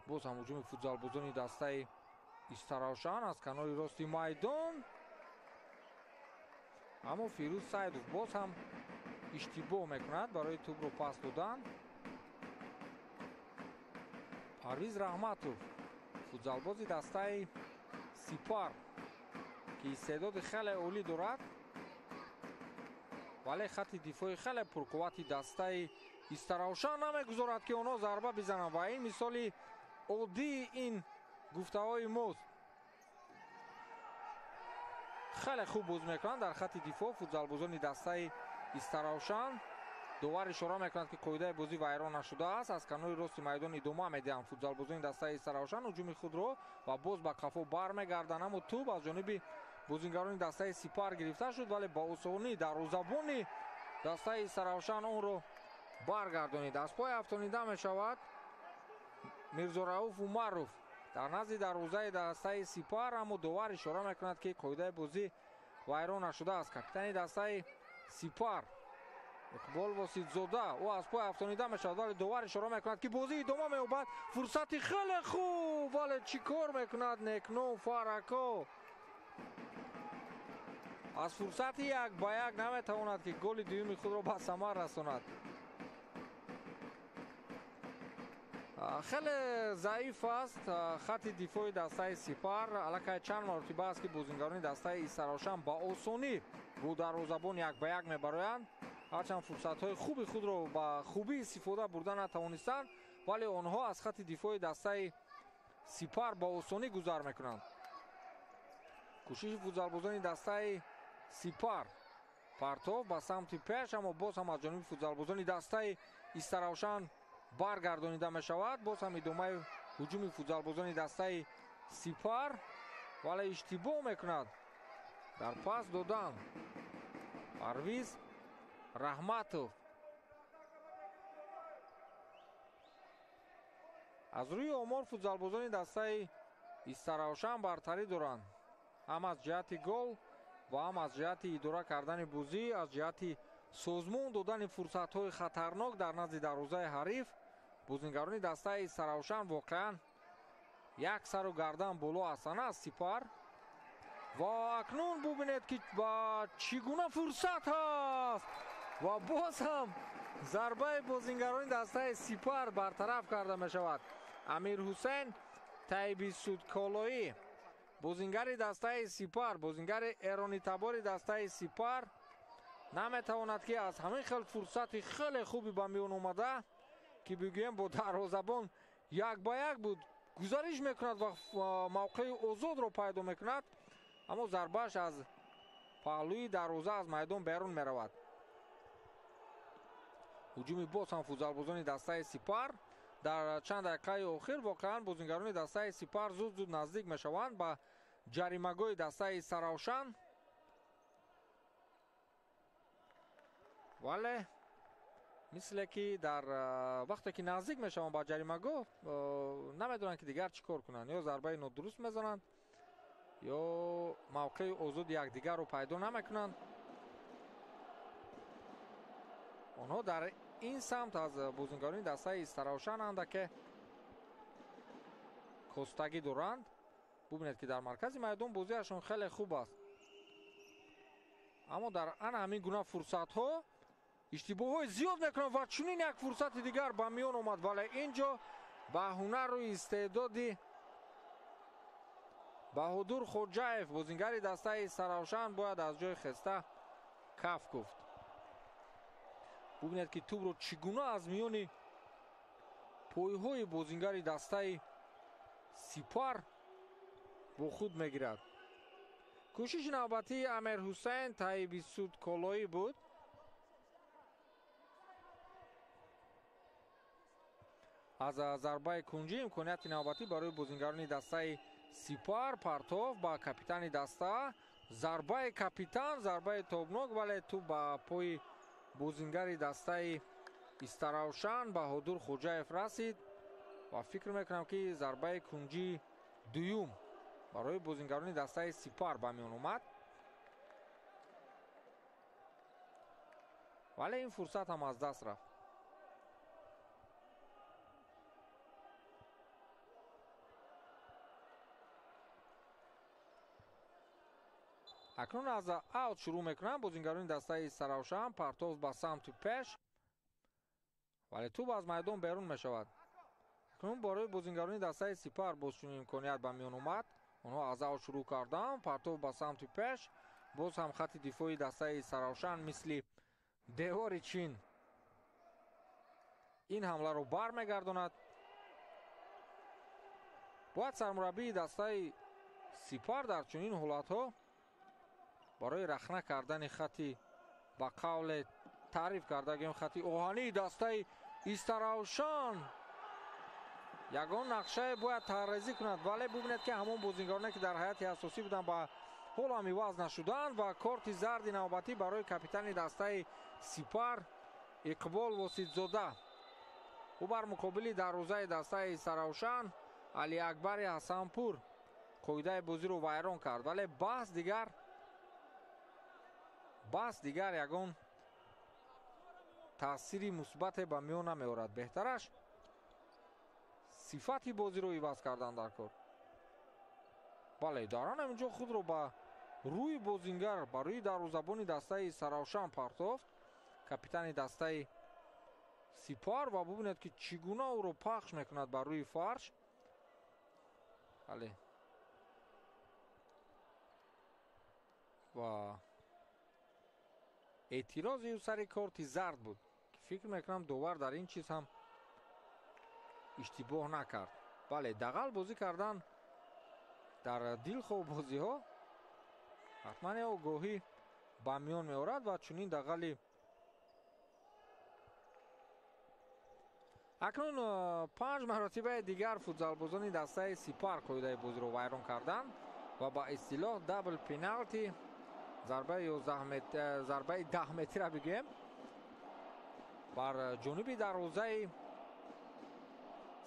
Боз ҳам ҳуҷуми футзалбозони дастаи Истаравшан аз канори рости майдон, аммо Фирӯз Сайдов боз ҳам иштибоҳ мекунад барои тӯбро пас додан. Парвиз Раҳматов, футзалбози дастаи Сипар, ки истеъдоди хеле олӣ дорад, вале хатти дифои хеле пурқуввати дастаи Истаравшан намегузорад, ки онҳо зарба бизананд ва ин мисоли оддии ин гуфтаҳои мост. Хеле хуб боз мекунанд дар хатти дифоъ футзалбозони дастаи Истаравшан. Довар ишора мекунад, ки қоидаи бозӣ вайрон нашудааст. Аз канори рости майдон идома медиҳанд футзалбозони дастаи Истаравшан ҳуҷуми худро ва боз ба қафо бармегарданд, аммо тӯб аз ҷониби бозингарони дастаи Сипар гирифта шуд, вале ба осонӣ дарвозабони дастаи Истаравшан онро баргардонид. Аз пой афтонида мешавад Мирзорауф Умаров дар назди дарвозаи дастаи Сипар, аммо довар ишора мекунад, ки қоидаи бозӣ вайрон нашудааст. Капитани дастаи Сипар Иқбол Воситзода, ӯ аз пой афтонида мешавад, вале довар ишора мекунад, ки бозӣ идома меёбад. Фурсати хеле хуб, вале чӣ кор мекунад Некном Фарако? Аз фурсати як ба як наметавонад, ки голи дуюми худро ба самар расонад. Хеле заиф аст хатти дифои дастаи Сипар. Аллакай чанд маротиба аст, ки бозингарони дастаи Истаравшан ба осонӣ бо дарвозабон як ба як мебароянд. Ҳарчанд фурсатҳои хуби худро ба хубӣ истифода бурда натавонистанд, вале онҳо аз хатти дифои дастаи Сипар ба осонӣ гузар мекунанд. Кӯшиши футзалбозони дастаи Сипар, партов ба самти пеш, аммо боз ҳам аз ҷониби футзалбозони дастаи Истаравшан баргардонида мешавад. Боз ҳам идомаи ҳуҷуми футзалбозони дастаи Сипар, вале иштибоҳ мекунад дар пас додан Парвиз Раҳматов. Аз рӯи омор футзалбозони дастаи Истаравшан бартарӣ доранд, ҳам аз ҷиҳати гол ва ҳам аз ҷиҳати идора кардани бозӣ, аз ҷиҳати созмон додани фурсатҳои хатарнок дар назди дарвозаи ҳариф. Бозингарони дастаи Истаравшан воқеан як сару гардан боло ҳастанд аз Сипар. Ва акнун бубинед, ки ба чӣ гуна фурсат ҳаст ва боз ҳам зарбаи бозингарони дастаи Сипар бартараф карда мешавад. Амирҳусайн Тайбисудколоӣ, бозингари дастаи Сипар, бозингари эронитабори дастаи Сипар, наметавонад, ки аз ҳамин хел фурсати хеле хуби ба миён омада, ки бигӯем бо дарвозабон як ба як буд, гузариш мекунад ва мавқеи озодро пайдо мекунад, аммо зарбааш аз паҳлӯи дарвоза аз майдон берун меравад. Ҳуҷуми боз ҳам футзалбозони дастаи Сипар. Дар чанд дақиқаи охир воқеан бозингарони дастаи Сипар зуд-зуд наздик мешаванд ба ҷаримагоҳи дастаи Саравшан. Вале мисле ки дар вақте ки наздик мешаванд ба ҷаримагоҳ, намедонанд ки дигар чӣ кор кунанд. Ё зарбаи нодуруст мезананд, ё мавқеи озоди якдигарро пайдо намекунанд. Онҳо дар ин самт аз бозингарони дастаи Саравшан андаке костагӣ доранд. Бубинед ки дар маркази майдон бозиашон хеле хуб аст, аммо дар ана ҳамин гуна фурсатҳо иштибоҳҳои зиёд мекунанд ва чунин як фурсати дигар ба миён омад. Вале ин ҷо ба ҳунару истеъдоди Баҳодур Хоҷаев, бозингари дастаи Саравшан, бояд аз ҷои хеста каф гуфт. Бубинед ки тӯбро чӣ гуна аз миёни пойҳои бозингари дастаи Сипар бо худ мегирад. Кӯшиши навбатии Амир Ҳусайн Таиби Суд Колоӣ буд. Аз зарбаи кунҷӣ имконияти навбатӣ барои бозингарони дастаи Сипар. Партов ба капитани даста, зарбаи капитан, зарбаи тобнок, вале тӯб ба пои бозингари дастаи Истаравшан Баҳодур Хоҷаев расид ва фикр мекунам ки зарбаи кунҷии дуюм барои бозингарони дастаи Сипар ба миён омад. Вале ин фурсат ҳам аз даст рафт. Акнун аз аут шурӯъ мекунанд бозингарони дастаи Саравшан. Партов ба самти пеш, вале тӯб аз майдон берун мешавад. Акнун барои бозингарони дастаи Сипар боз чунин имконият ба миён омад. Онҳо аз аут шурӯъ карданд. Партов ба самти пеш, боз ҳам хати дифои дастаи Саравшан мисли девори Чин ин ҳамларо бармегардонад. Бояд сармураббии дастаи Сипар дар чунин ҳолатҳо барои рахна кардани хати ба қавле таъриф кардагим хати оҳании дастаи Истаравшан ягон нақшае бояд таррезӣ кунад. Вале бубинед ки ҳамон бозингароне ки дар ҳайати асосӣ буданд ба ҳол ҳам иваз нашуданд ва корти зарди навбатӣ барои капитани дастаи Сипар Иқбол Воситзода. Ӯ бар муқобили дарвозаи дастаи Саравшан Алиакбари Ҳасанпур қоидаи бозиро вайрон кард. Вале баҳс дигар ягон таъсири мусбате ба миён намеорад. Беҳтараш сифати бозиро иваз кардан дар кор. Бале, дар ан ҳаминҷо худро ба рӯи бозингар, ба рӯи дарвозабони дастаи Саравшан партофт капитани дастаи Сипар ва бубинед ки чӣ гуна ӯро пахш мекунад ба рӯи фарш. Бале, ва эътирози ӯ сари корти зард буд ки фикр мекунам довар дар ин чиз ҳам иштибоҳ накард. Бале, дағал бозӣ кардан дар дилхоҳ бозиҳо ҳатман огоҳӣ ба миён меорад ва чунин дағали акнун панҷ маротибаи дигар футзалбозони дастаи Сипар қоидаи бозиро вайрон карданд ва ба истилоҳ дабл пеналти, зарбаи 10 метра бигӯем, бар ҷониби дарвозаи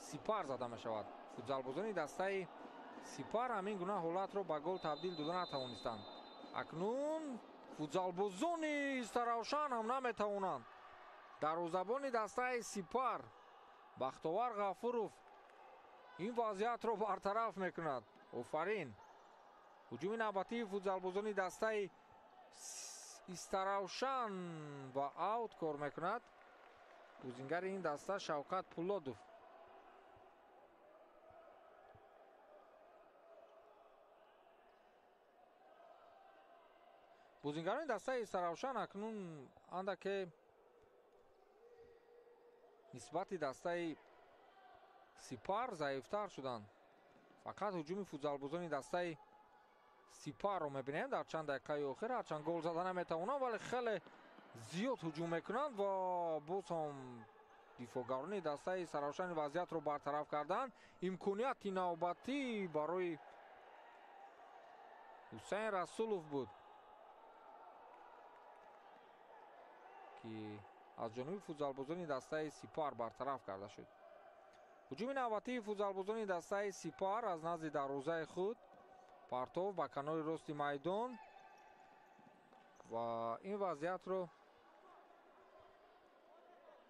Сипар зада мешавад. Футзалбозони дастаи Сипар ҳамин гуна ҳолатро ба гол табдил дода натавонистанд. Акнун футзалбозони Истаравшан ҳам наметавонанд. Дарвозабони дастаи Сипар Бахтовар Ғафуров ин вазъиятро бартараф мекунад. Офарин! Ҳуҷуми навбатии футзалбозони дастаи Истаравшан ва аут кор мекунад. Бозингари ин даста Шавкат Пулодов. Бозингарони дастаи Истаравшан акнун андаке нисбати дастаи Сипар заифтар шуданд. Фақат ҳуҷуми футзалбозони дастаи Сипарро мебинем дар чанд дақиқаи охир. Ҳарчанд гол зада наметавонанд, вале хеле Зиёд ҳуҷум мекунанд ва боз ҳам дифоъгарони дастаи Истаравшан вазъиятро бартараф карданд. Имконияти навбатӣ барои Ҳусайн Расулов буд, ки аз ҷониби футзалбозони дастаи Сипар бартараф карда шуд. Ҳуҷуми навбатии футзалбозони дастаи Сипар аз назди дарвозаи худ, партов ба канори рости майдон ва ин вазъиятро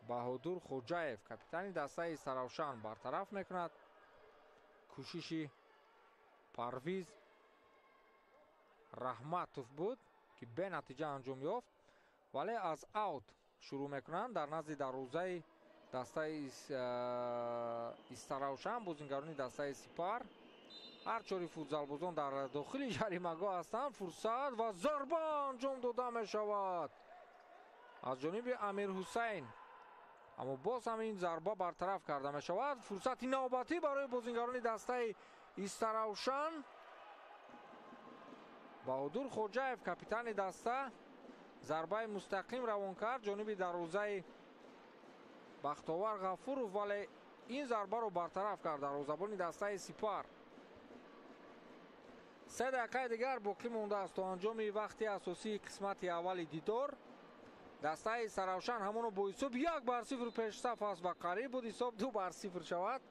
Баҳодур Хоҷаев, капитани дастаи Истаравшан, бартараф мекунад. Кӯшиши Парвиз Раҳматов буд, ки бенатиҷа анҷом ёфт, вале аз аут шурӯъ мекунанд дар назди дарвозаи дастаи Истаравшан бозингарони дастаи Сипар. Ҳар чори футзалбозон дар дохили ҷаримагоҳ ҳастанд. Фурсат ва зарба анҷом дода мешавад аз ҷониби Амир Ҳусайн, аммо боз ҳам ин зарба бартараф карда мешавад. Фурсати навбатӣ барои бозингарони дастаи Истаравшан. Баҳодур Хоҷаев, капитани даста, зарбаи мустақим равон кард ҷониби дарвозаи Бахтовар Ғафуров, вале ин зарбаро бартараф кард дарвозабони дастаи Сипар. 3 дақиқаи дигар боқӣ мондааст то анҷоми вақти асосии қисмати аввали дидор. Дастаи Истаравшан ҳамоно бо ҳисоб 1-0 пешсаф аст ва қариб буд ҳисоб 2-0 шавад.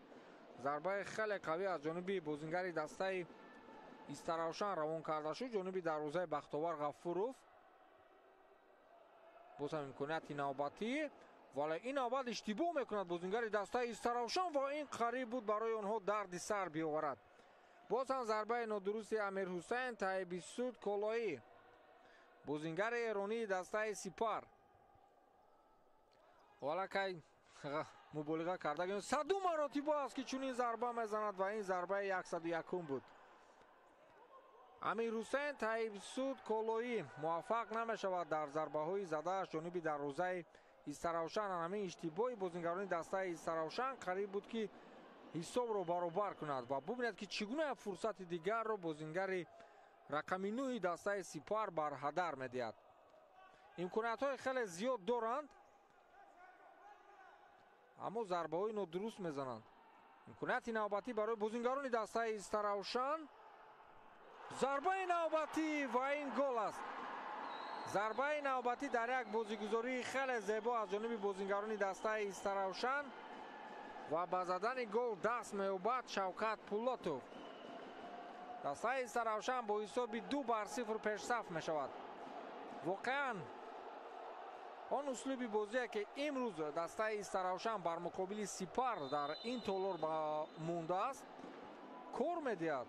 Зарбаи хеле қавӣ аз ҷониби бозингари дастаи Истаравшан равон карда шуд ҷониби дарвозаи Бахтовар Ғафуров. Боз ҳам имконияти навбатӣ, вале ин навбат иштибоҳ мекунад бозингари дастаи Истаравшан ва ин қариб буд барои онҳо дарди сар биёварад. Боз ҳам зарбаи нодурусти Амир Ҳусайн Таибисуд Колоӣ, бозингари эронии дастаи Сипар. Валакай муболиға карда, 102 маротиба аст, ки чунин зарба мезанад ва ин зарбаи 101 буд. Амир Ҳусайн Таибсуд Колоӣ муваффақ намешавад дар зарбаҳои задааш ҷониби дарвозаи Истаравшан. Ҳамин иштибоҳи бозингарони дастаи Истаравшан қариб буд, ки ҳисобро баробар кунад ва бубинад, ки чӣ гуна фурсати дигарро бозингари рақами 9 дастаи Сипар бар ҳадар медиҳад. Имкониятҳои хеле зиёд доранд, аммо зарбаҳои нодуруст мезананд. Имконияти навбатӣ барои бозингарони дастаи Истаравшан. Зарбаи навбатӣ ва ин гол аст. Зарбаи навбатӣ дар як бозигузории хеле зебо аз ҷониби бозингарони дастаи Истаравшан ва ба задани гол даст меёбад Шавкат Пулотов. Дастаи Истаравшан бо ҳисоби 2-0 пешсаф мешавад. Воқеан он услуби бозие, ки имрӯз дастаи Истаравшан бар муқобили Сипар дар ин толор мондааст, кор медиҳад.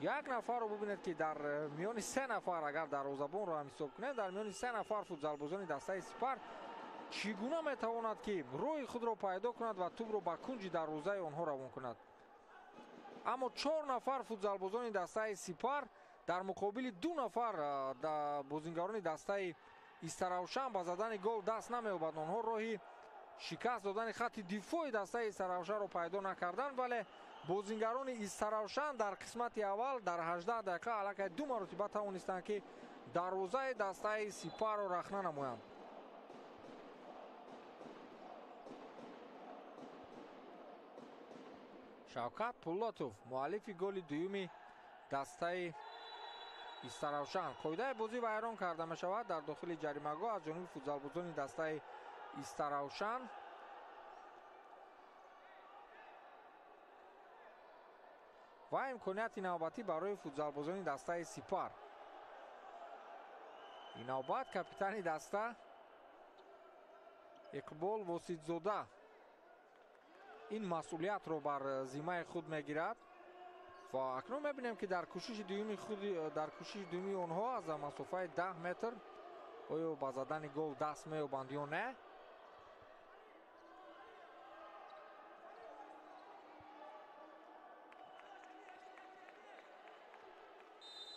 Як нафарро бубинед, ки дар миёни 3 нафар, агар дарвозабонро ҳам ҳисоб кунем, дар миёни 3 нафар футзалбозони дастаи Сипар чӣ гуна метавонад, ки роҳи худро пайдо кунад ва тӯбро ба кунҷи дарвозаи онҳо равон кунад. Аммо 4 нафар футзалбозони дастаи Сипар дар муқобили 2 нафар бозингарони дастаи Истаравшан ба задани гол даст намеёбад. Онҳо роҳи шикаст додани хатти дифои дастаи Истаравшанро пайдо накарданд, вале бозингарони Истаравшан дар қисмати аввал дар 18 дақиқа аллакай 2 маротиба тавонистанд, ки дарвозаи дастаи Сипарро рахна намоянд. Шавкат Пулотов, муаллифи голи дуюми дастаи Истаравшан. Қоидаи бозӣ вайрон карда мешавад дар дохили ҷаримагоҳ аз ҷониби футзалбозони дастаи Истаравшан. Ва имконияти навбатӣ барои футзалбозони дастаи Сипар. Ин навбат капитани даста Иқбол Воситзода ин масъулиятро бар зиммаи худ мегирад ва акнун мебинем, ки дар кӯшиши дуюми онҳо аз масофаи 10 метр оё ба задани гол даст меёбанд ё не.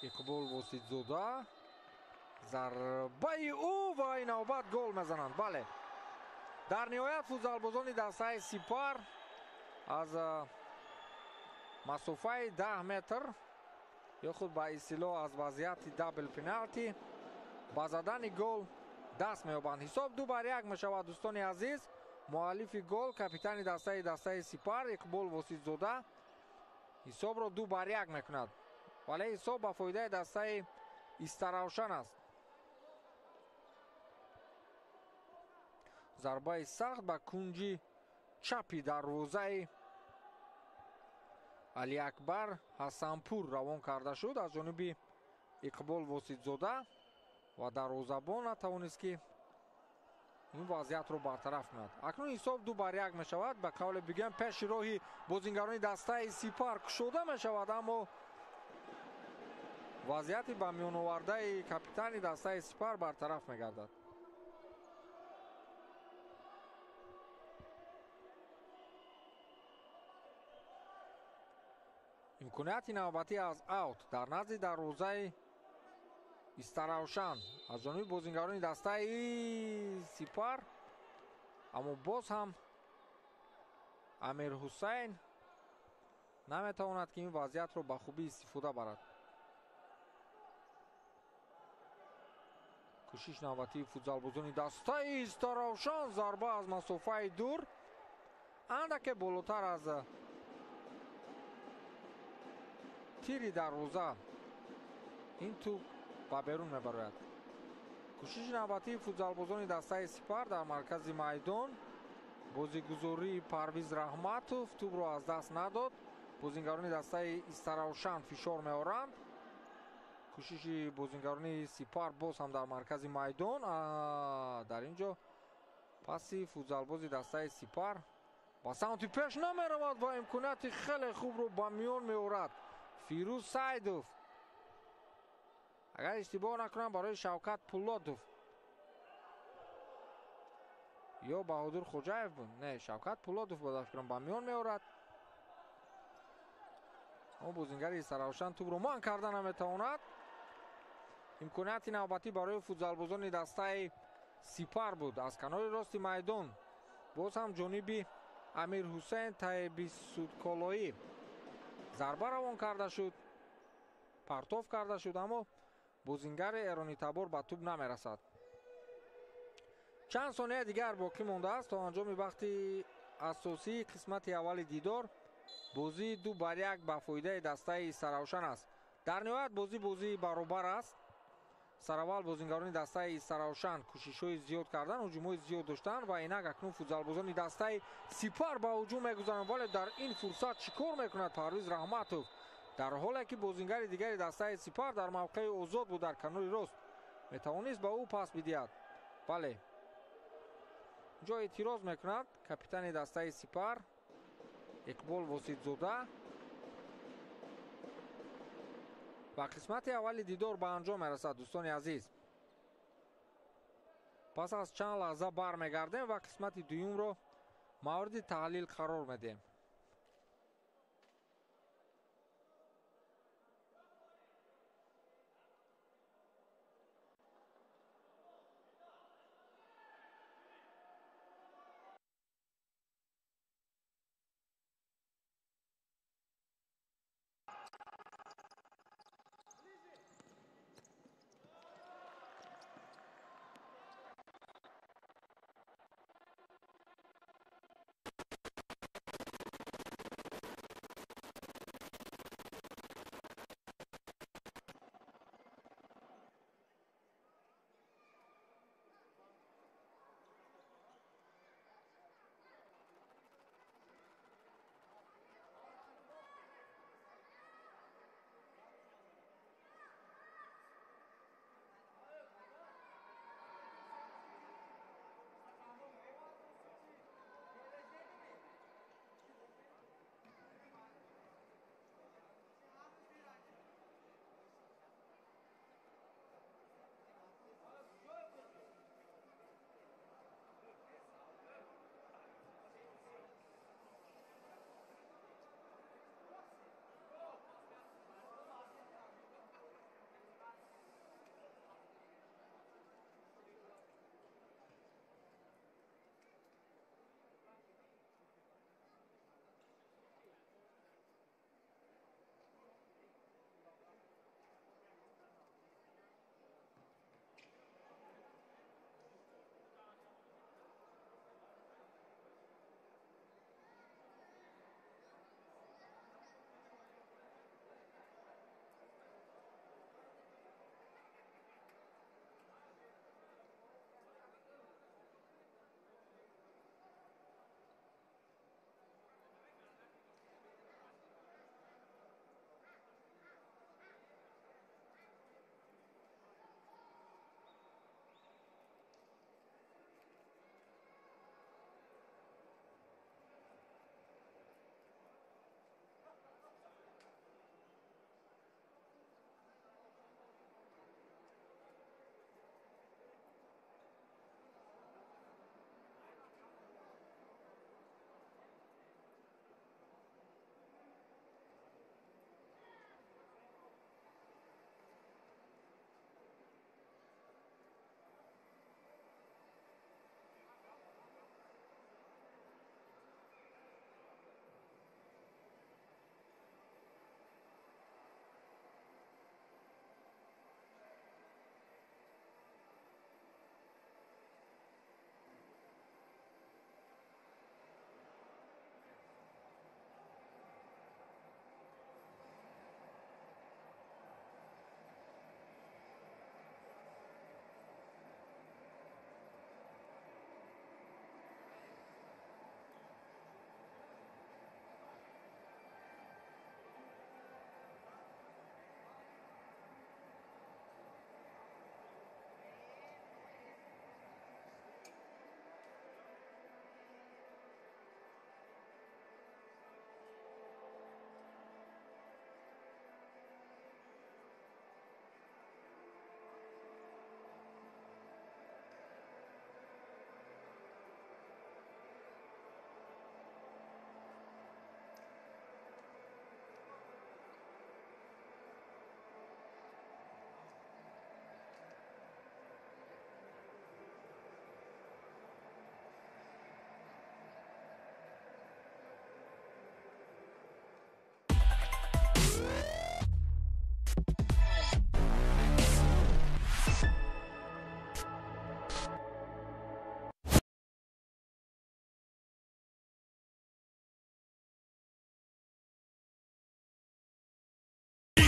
Иқбол Воситзода, зарбаи ӯ ва ин навбат гол мезананд. Бале, дар ниҳоят футзалбозони дастаи Сипар аз масофаи 10 метр ё худ ба истилоҳ аз вазъияти дабл пеналти ба задани гол даст меёбанд. Ҳисоб 2-1 мешавад, дӯстони азиз. Муаллифи гол капитани дастаи Сипар Иқбол Воситзода ҳисобро 2-1 мекунад. Вале ҳисоб ба фоидаи дастаи Истаравшан аст. Зарбаи сахт ба кунҷи чапи дарвозаи Алиакбар Ҳасанпур равон карда шуд аз ҷониби Иқбол Воситзода ва дарвозабон натавонист ки ин вазъиятро бартараф кунад. Акнун ҳисоб 2-1 мешавад. Ба қавле бигӯям, пеши роҳи бозингарони дастаи Сипар кушода мешавад, аммо вазъияти ба миёновардаи капитани дастаи Сипар бартараф мегардад. Имконияти навбатӣ аз аут дар назди дарвозаи Истаравшан аз ҷониби бозингарони дастаи Сипар, аммо боз ҳам Амир Ҳусайн наметавонад ки ин вазъиятро ба хубӣ истифода барад. Кӯшиш навбатии футзалбозони дастаи Истаравшан, зарба аз масофаи дур андаке болотар аз тири дарвоза ин тӯб ба берун мебарояд. Кӯшиши навбатии футзалбозони дастаи Сипар дар маркази майдон, бозигузории Парвиз Раҳматов тӯбро аз даст надод. Бозингарони дастаи Истаравшан фишор меоранд. Кӯшиши бозингарони Сипар боз ҳам дар маркази майдон. Дар ин ҷо паси футзалбози дастаи Сипар ба самти пеш намеравад ва имконияти хеле хубро ба миён меорад Фирӯз Сайдов. Агар иштибоҳ накунам, барои Шавкат Пулодов ё Баҳодур Хоҷаев буд. Не, Шавкат Пулодов буд, фикрам, ба миён меорад. Аммо бозингари Истаравшан тӯбро манъ карда наметавонад. Имконияти навбатӣ барои футзалбозони дастаи Сипар буд аз канори рости майдон. Боз ҳам ҷониби Амир Ҳусайн Таибисудколоӣ зарба равон карда шуд, партоф карда шуд, аммо бозингари эронитабор ба тӯб намерасад. Чанд сонияи дигар боқӣ мондааст то анҷоми вақти асосии қисмати аввали дидор. Бозии 2-1 ба фоидаи дастаи Истаравшан аст. Дар ниҳоят бозӣ бозии баробар аст. Сараввал бозингарони дастаи Истаравшан кӯшишҳои зиёд кардан, ҳуҷумҳои зиёд доштанд ва инак акнун футзалбозони дастаи Сипар ба ҳуҷум мегузаранд. Вале дар ин фурсат чӣ кор мекунад Парвиз Раҳматов? Дар ҳоле ки бозингари дигари дастаи Сипар дар мавқеи озод буд дар канори рост, метавонист ба ӯ пас бидиҳад. Бале, инҷо эътироз мекунад капитани дастаи Сипар Иқбол Воситзода. Ва қисмати аввали дидор ба анҷом мерасад, дӯстони азиз. Пас аз чанд лаҳза бармегардем ва қисмати дуюмро мавриди таҳлил қарор медиҳем.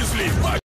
Вычисли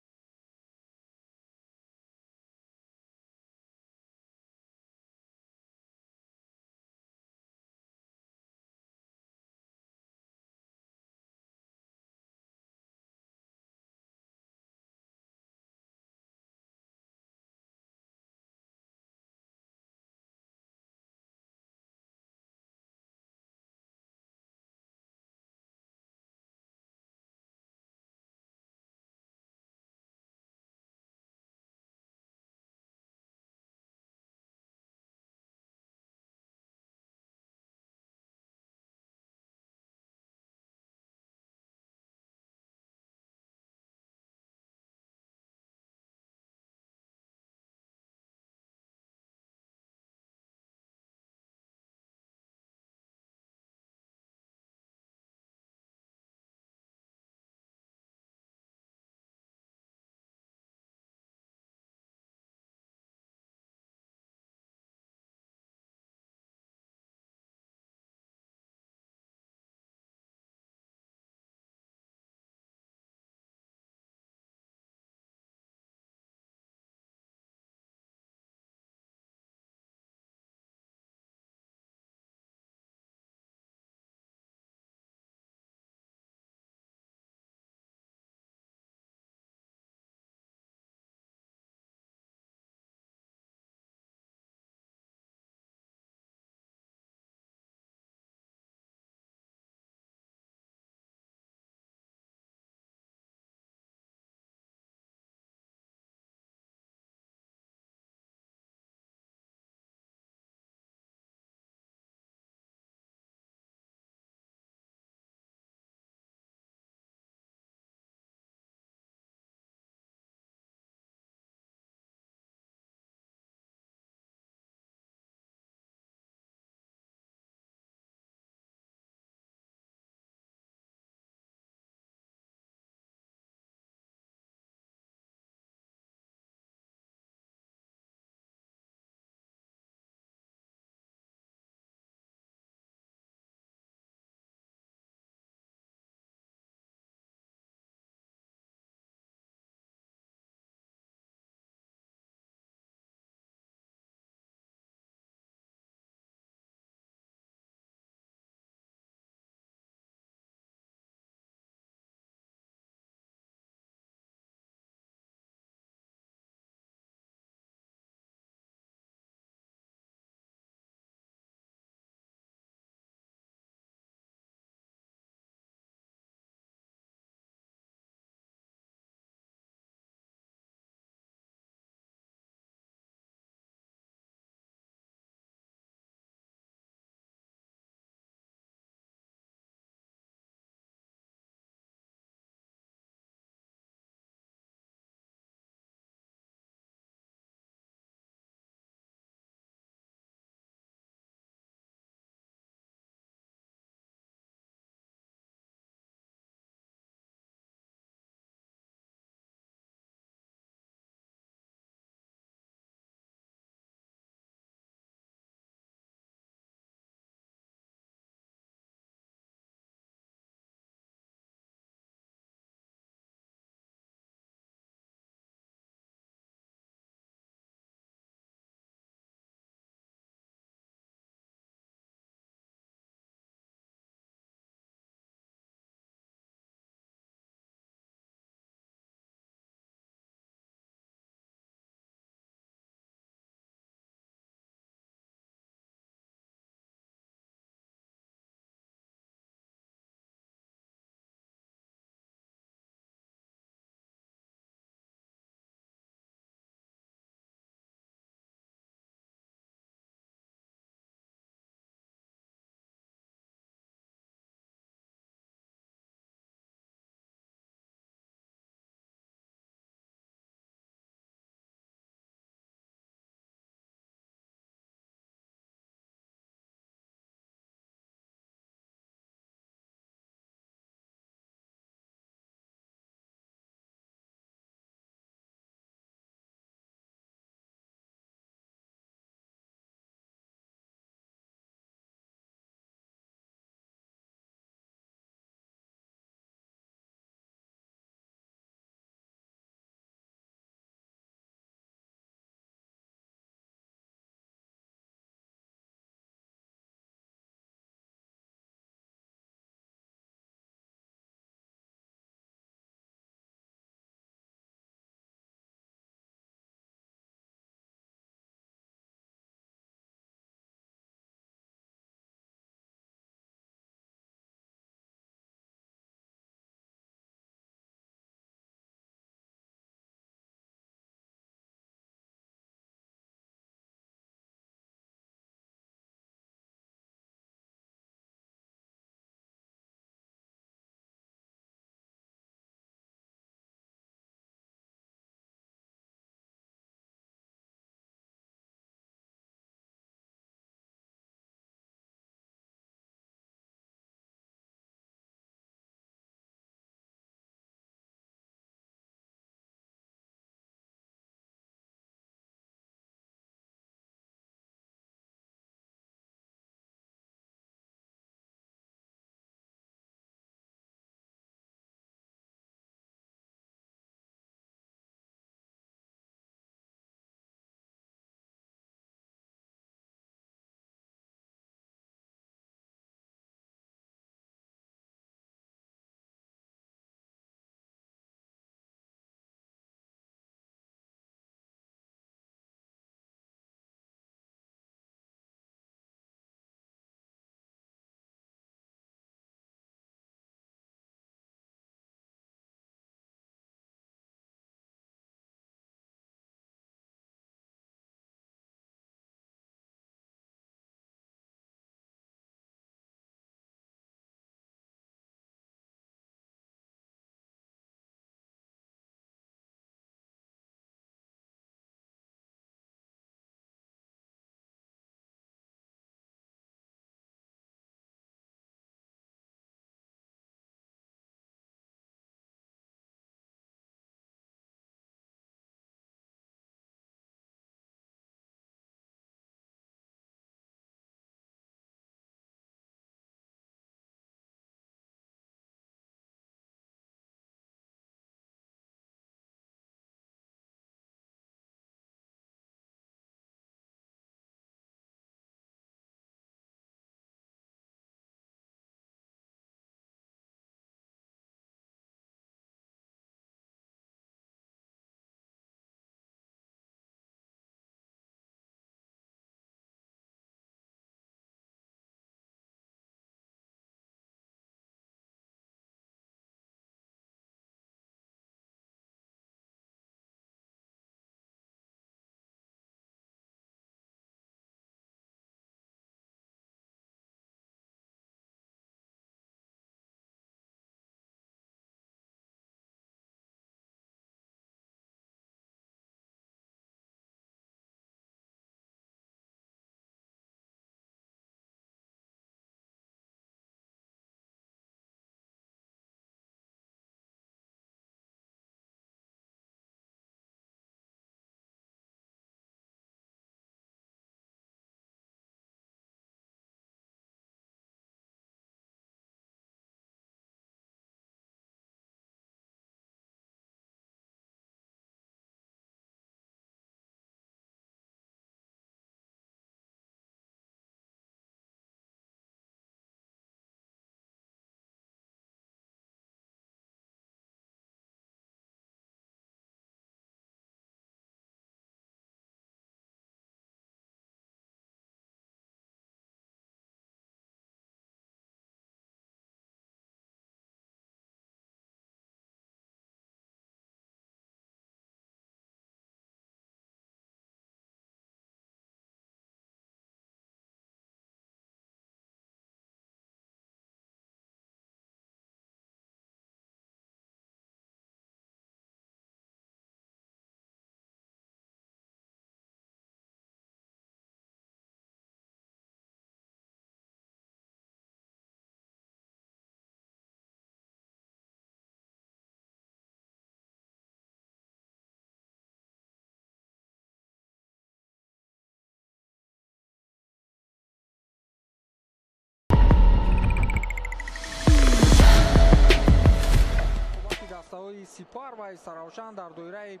дастаҳои Сипар ва Истаравшан дар доираи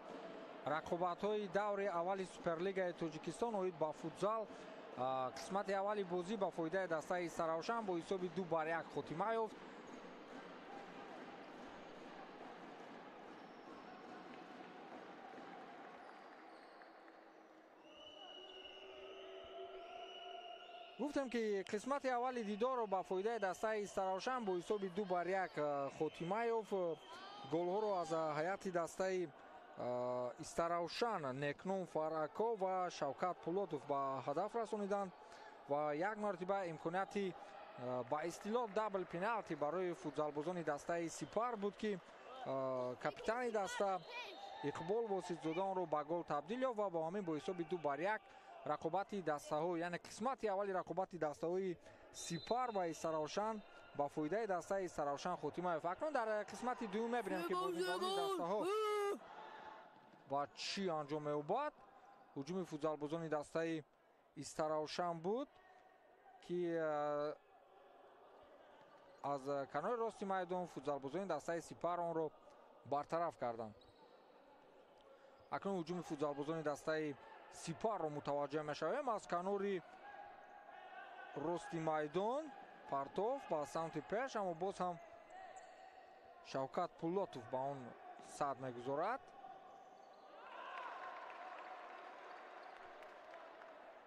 рақобатҳои даври аввали Суперлигаи Тоҷикистон оид ба футзал. Қисмати аввали бозӣ ба фоидаи дастаи Истаравшан бо ҳисоби 2-1 хотима ёфт. Гуфтем ки қисмати аввали дидорро ба фоидаи дастаи Истаравшан бо ҳисоби 2-1 хотима ёфт. Голҳоро аз ҳайати дастаи Истаравшан Некном Фарако ва Шавкат Пулотов ба ҳадаф расониданд ва як маротиба имконияти ба истилоҳ дабл пеналти барои футзалбозони дастаи Сипар буд, ки капитани даста Иқбол Воситзода онро ба гол табдил ёфт ва бо ҳамин бо ҳисоби 2-1 рақобати дастаҳо, яъне қисмати аввали рақобати дастаҳои Сипар ва Истаравшан ба фоидаи дастаи Истаравшан хотима ёфт. Акнун дар қисмати дуюм мебинем, ки бозигарони дастаҳо ба чӣ анҷом меёбад. Ҳуҷуми футзалбозони дастаи Истаравшан буд, ки аз канори рости майдон футзалбозони дастаи Сипар онро бартараф карданд. Акнун ҳуҷуми футзалбозони дастаи Сипарро мутаваҷҷеҳ мешавем. Аз канори рости майдон партов ба самти пеш, аммо боз ҳам Шавкат Пулотов ба он сад мегузорад.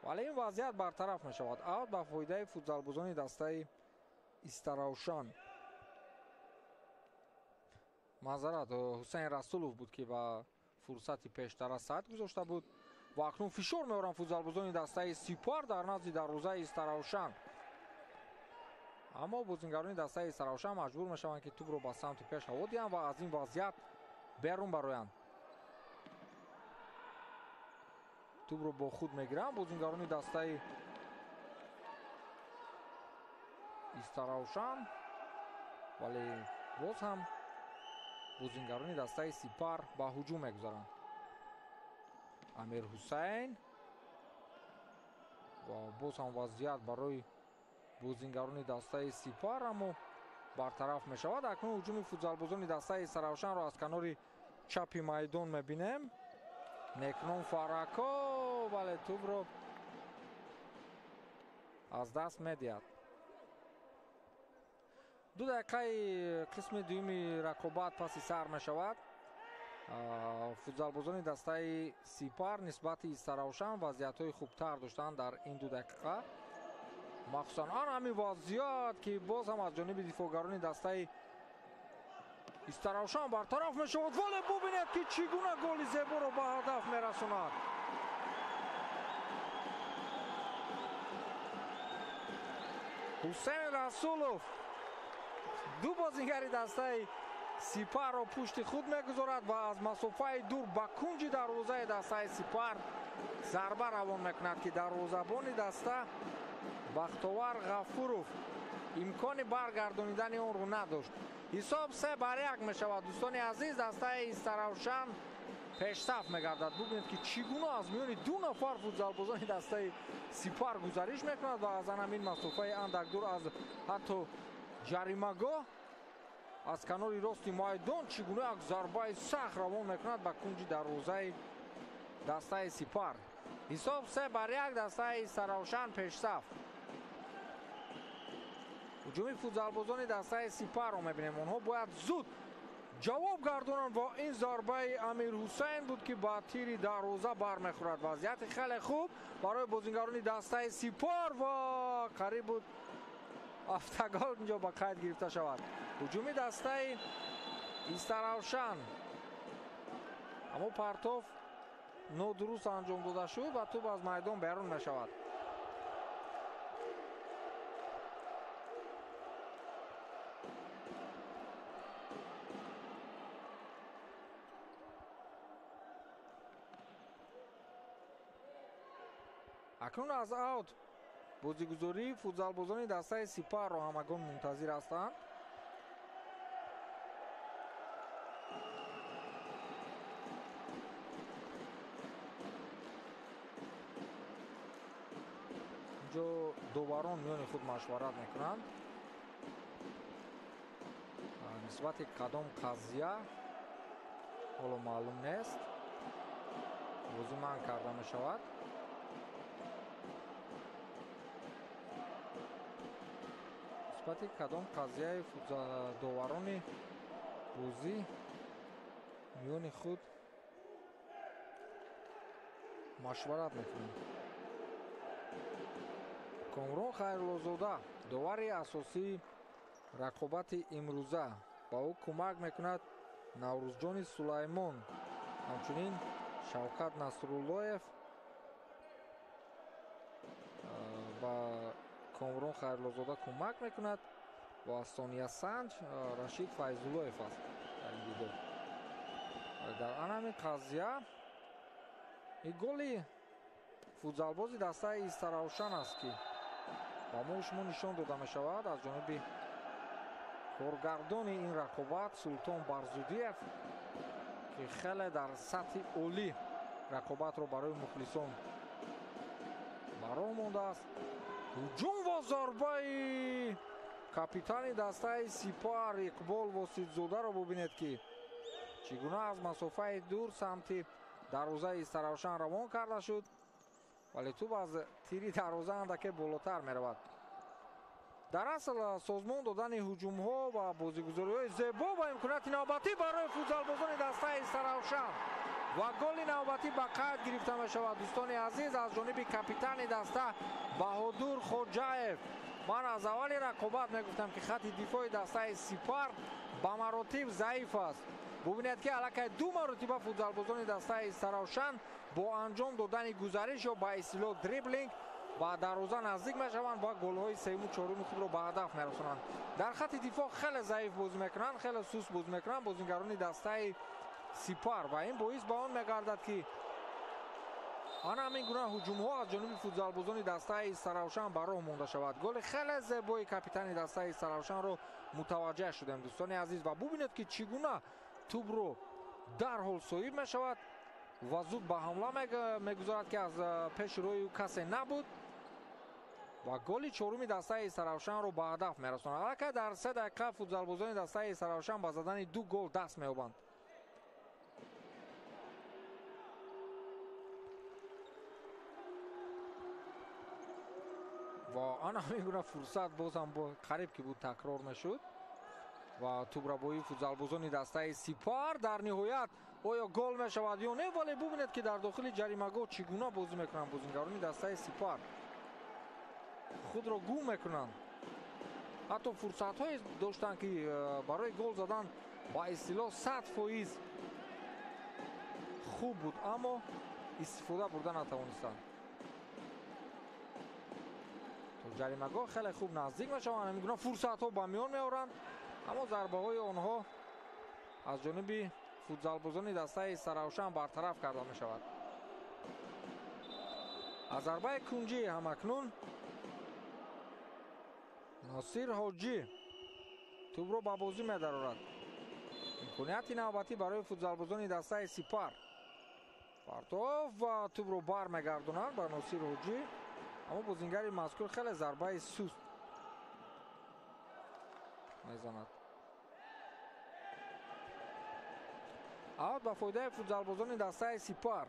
Вале ин вазъият бартараф мешавад. Аут ба фоидаи футзалбозони дастаи Истаравшан. Маъзарат, Ҳусайн Расулов буд, ки ба фурсати пештара сад гузошта буд ва акнун фишор меоранд футзалбозони дастаи Сипар дар назди дарвозаи Истаравшан. Аммо бозингарони дастаи Истаравшан маҷбур мешаванд, ки тӯбро ба самти пеш ҳаво диҳанд ва аз ин вазъият берун бароянд. Тӯбро бо худ мегиранд бозингарони дастаи Истаравшан, вале боз ҳам бозингарони дастаи Сипар ба ҳуҷум мегузаранд. Амир Ҳусайн ва боз ҳам вазъият барои бозингарони дастаи Сипар, аммо бартараф мешавад. Акнун ҳуҷуми футзалбозони дастаи Истаравшанро аз канори чапи майдон мебинем. Некном Фарако, вале тӯбро аз даст медиҳад. 2 дақиқаи қисми дуюми рақобат паси сар мешавад. Футзалбозони дастаи Сипар нисбати Истаравшан вазъиятҳои хубтар доштанд дар ин 2 дақиқа. Махсусан ан ҳамин вазъият, ки боз ҳам аз ҷониби дифоъгарони дастаи Истаравшан бартараф мешавад, вале бубинед, ки чӣ гуна голи зеборо ба ҳадаф мерасонад. Ҳусайн Расулов ду бозингари дастаи Сипарро пушти худ мегузорад ва аз масофаи дур ба кунҷи дарвозаи дастаи Сипар зарба равон мекунад, ки дарвозабони даста Бахтовар Ғафуров имкони баргардонидани онро надошт. Ҳисоб 3-1 мешавад. Дӯстони азиз, дастаи Истаравшан пешсаф мегардад. Бубинед, ки чӣ гуна аз миёни 2 нафар футзалбозони дастаи Сипар гузариш мекунад ва аз ҳамин масофаи андак дур аз ҳатто ҷаримагоҳ аз канори рости майдон чӣ гуна як зарбаи сахт равон мекунад ба кунҷи дарвозаи дастаи Сипар. Ҳисоб 3-1, дастаи Истаравшан пешсаф. Ҳуҷуми футзалбозони дастаи Сипарро мебинем. Онҳо бояд зуд ҷавоб гардонанд ва ин зарбаи Амир Ҳусайн буд, ки ба тири дарвоза бармехӯрад. Вазъияти хеле хуб барои бозингарони дастаи Сипар ва қариб буд автогол инҷо ба қайд гирифта шавад. Ҳуҷуми дастаи Истаравшан, аммо партов нодуруст анҷом дода шуд ва тӯб аз майдон берун мешавад. Акнун аз аут бозигузории футзалбозони дастаи Сипарро ҳамагон мунтазир ҳастанд. Инҷо доварон миёни худ машварат мекунанд нисбати кадом қазия Ҳоло маълум нест. Бозӣ манъ карда мешавад. Нисбати кадом қазияи доварони бозӣ миёни худ машварат мекунанд. Комрон Хайруллозода довари асосии рақобати имрӯза, ба ӯ кӯмак мекунад Наврӯзҷони Сулаймон, ҳамчунин Шавкат Насруллоев ба Комрон Хайруллозода кӯмак мекунад ва Сония Санҷ Рашид Файзуллоев аст дар ин дидор. Дар ан ҳамин қазия ин голи футзалбози дастаи Истаравшан аст, ки ба мо шумо нишон дода мешавад аз ҷониби коргардони ин рақобат Султон Барзудиев, ки хеле дар сатҳи олӣ рақобатро барои мухлисон ба роҳ мондааст. Ҳуҷум ва зарбаи капитани дастаи Сипар Иқбол Воситзодаро бубинед, ки чӣ гуна аз масофаи дур самти дарвозаи Истаравшан равон карда шуд, вале тӯб аз тири дарвоза андаке болотар меравад. Дар асл созмон додани ҳуҷумҳо ва бозигузориҳои зебо ва имконияти навбатӣ барои футзалбозони дастаи Истаравшан ва голи навбатӣ ба қайд гирифта мешавад, дӯстони азиз, аз ҷониби капитани даста Баҳодур Хоҷаев. Ман аз аввали рақобат мегуфтам, ки хати дифои дастаи Сипар ба маротиб заиф аст. Бубинед, ки аллакай ду маротиба футзалбозони дастаи Истаравшан бо анҷом додани гузариш ё ба истилоҳ дриблинг ба дарвоза наздик мешаванд ва голҳои сеюму чоруми худро ба ҳадаф мерасонанд. Дар хати дифоъ хеле заиф бозӣ мекунанд, хеле суст бозӣ мекунанд бозигарони дастаи Сипар ва ин боис ба он мегардад, ки ана ҳамин гуна ҳуҷумҳо аз ҷониби футзалбозони дастаи Истаравшан ба роҳ монда шавад. Голи хеле зебои капитани дастаи Истаравшанро мутаваҷҷеҳ шудем, дӯстони азиз, ва бубинед, ки чӣ гуна тӯбро дарҳол соҳиб мешавад ва зуд ба ҳамла мегузорад, ки аз пеши роҳи ӯ касе набуд ва голи чоруми дастаи Истаравшанро ба ҳадаф мерасонад. Аллакай дар 3 дақиқа футзалбозони дастаи Истаравшан ба задани 2 гол даст меёбанд. Ва ана ҳамин гуна фурсат боз ҳам қариб ки буд такрор мешуд ва тӯбрабоии футзалбозони дастаи Сипар дар ниҳоят оё гол мешавад ё не, вале бубинед, ки дар дохили ҷаримагоҳ чӣ гуна бозӣ мекунанд бозигарони дастаи Сипар, худро гум мекунанд. Ҳатто фурсатҳое доштанд, ки барои гол задан ба истилоҳ 100% хуб буд, аммо истифода бурда натавонистанд. То ҷаримагоҳ хеле хуб наздик мешаванд, ҳамин гуна фурсатҳо ба миён меоранд, аммо зарбаҳои онҳо аз ҷониби футзалбозони дастаи Истаравшан бартараф карда мешавад. Аз зарбаи кунҷӣ ҳамакнун Носир Ҳоҷӣ тӯбро ба бозӣ медарорад. Имконияти навбатӣ барои футзалбозони дастаи Сипар. Партов ва тӯбро бармегардонанд ба Носир Ҳоҷӣ, аммо бозингари мазкур хеле зарбаи суст мезанад. Аут ба фоидаи футзалбозони дастаи Сипар.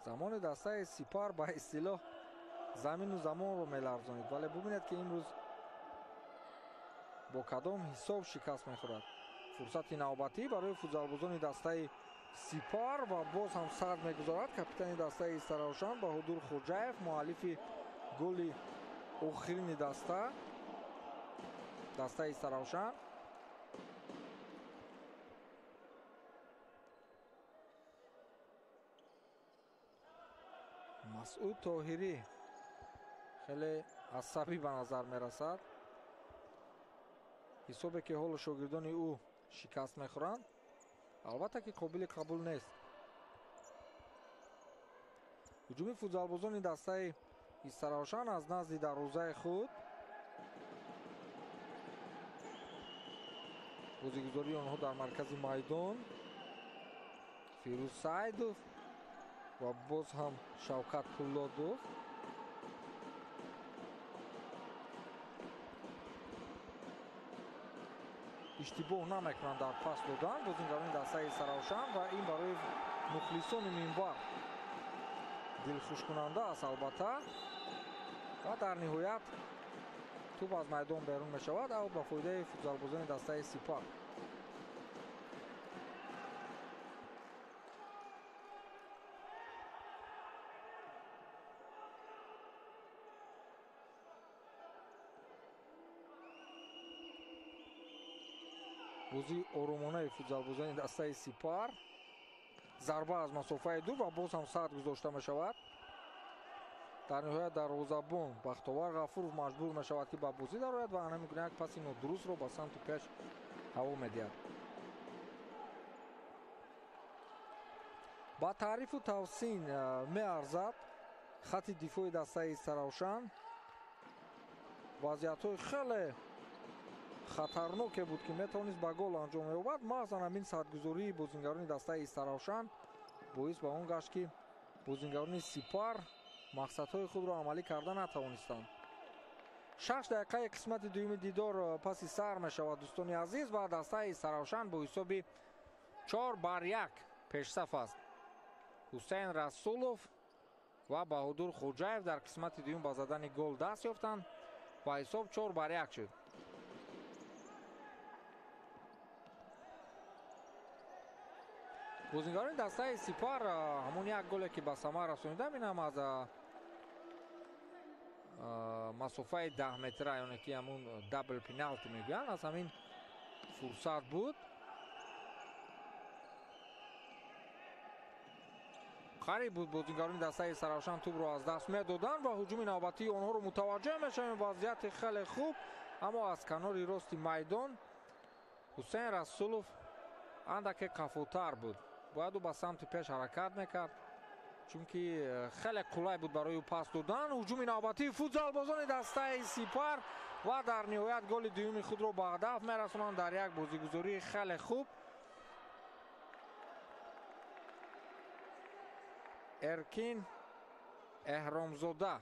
Замони дастаи Сипар ба истилоҳ замину замонро меларзонид, вале бубинед, ки имрӯз бо кадом ҳисоб шикаст мехӯрад. Фурсати навбатӣ барои футзалбозони дастаи Сипар ва боз ҳам сар мегузорад капитани дастаи Истаравшан Баҳодур Хоҷаев, муаллифи голи охирини дастаи Истаравшан. Масъуд Тоҳирӣ хеле асабӣ ба назар мерасад. Ҳисобе ки ҳоло шогирдони ӯ шикаст мехӯранд, албатта ки қобили қабул нест. Ҳуҷуми футзалбозони дастаи Истаравшан аз назди дарвозаи худ. Бозигузории онҳо дар маркази майдон. Фирӯз Саидов ва боз ҳам Шавкат Пуллодов. Иштибоҳ намекунанд дар пас додан бозингарони дастаи Истаравшан ва ин барои мухлисони минбар дилхушкунанда аст албатта. Ва дар ниҳоят тӯб аз майдон берун мешавад, аут ба фоидаи футзалбозони дастаи Сипар. Бозии оромонаи футзалбозони дастаи Сипар. Зарба аз масофаи дур ва боз ҳам сад гузошта мешавад. Дар ниҳоят дарвозабон Бахтовар Ғафуров маҷбур мешавад, ки ба бозӣ дарояд ва ана мекунад як паси нодурустро ба самти пеш ҳаво медиҳад. Ба таърифу тавсин меарзад хати дифои дастаи Истаравшан. Вазъиятҳои хеле хатарноке буд, ки метавонист ба гол анҷом ёбад. Маҳзан ҳамин садгузории бозингарони дастаи Истаравшан боис ба он гашт, ки бозингарони Сипар мақсадҳои худро амалӣ карда натавонистанд. 6 дақиқаи қисмати дуюми дидор паси сар мешавад, дӯстони азиз, ва дастаи Истаравшан бо ҳисоби 4-1 пешсаф аст. Ҳусайн Расулов ва Баҳодур Хоҷаев дар қисмати дуюм ба задани гол даст ёфтанд ва ҳисоб 4-1 шуд. Бозингарони дастаи Сипар ҳамон як голе, ки ба самар расонидам, ин ҳам аз масофаи 10 метра, ёне ки ҳамон дабл пеналти мегӯянд, аз ҳамин фурсат буд. Қариб буд бозингарони дастаи Истаравшан тӯбро аз даст медоданд ва ҳуҷуми навбатии онҳоро мутаваҷҷеҳ мешавем. Вазъияти хеле хуб, аммо аз канори рости майдон Ҳусайн Расулов андаке қафотар буд. Бояд ӯ ба самти пеш ҳаракат мекард, чунки хеле қулай буд барои ӯ пас додан. Ҳуҷуми навбатии футзалбозони дастаи Сипар ва дар ниҳоят голи дуюми худро ба ҳадаф мерасонанд дар як бозигузории хеле хуб. Эркин Эҳромзода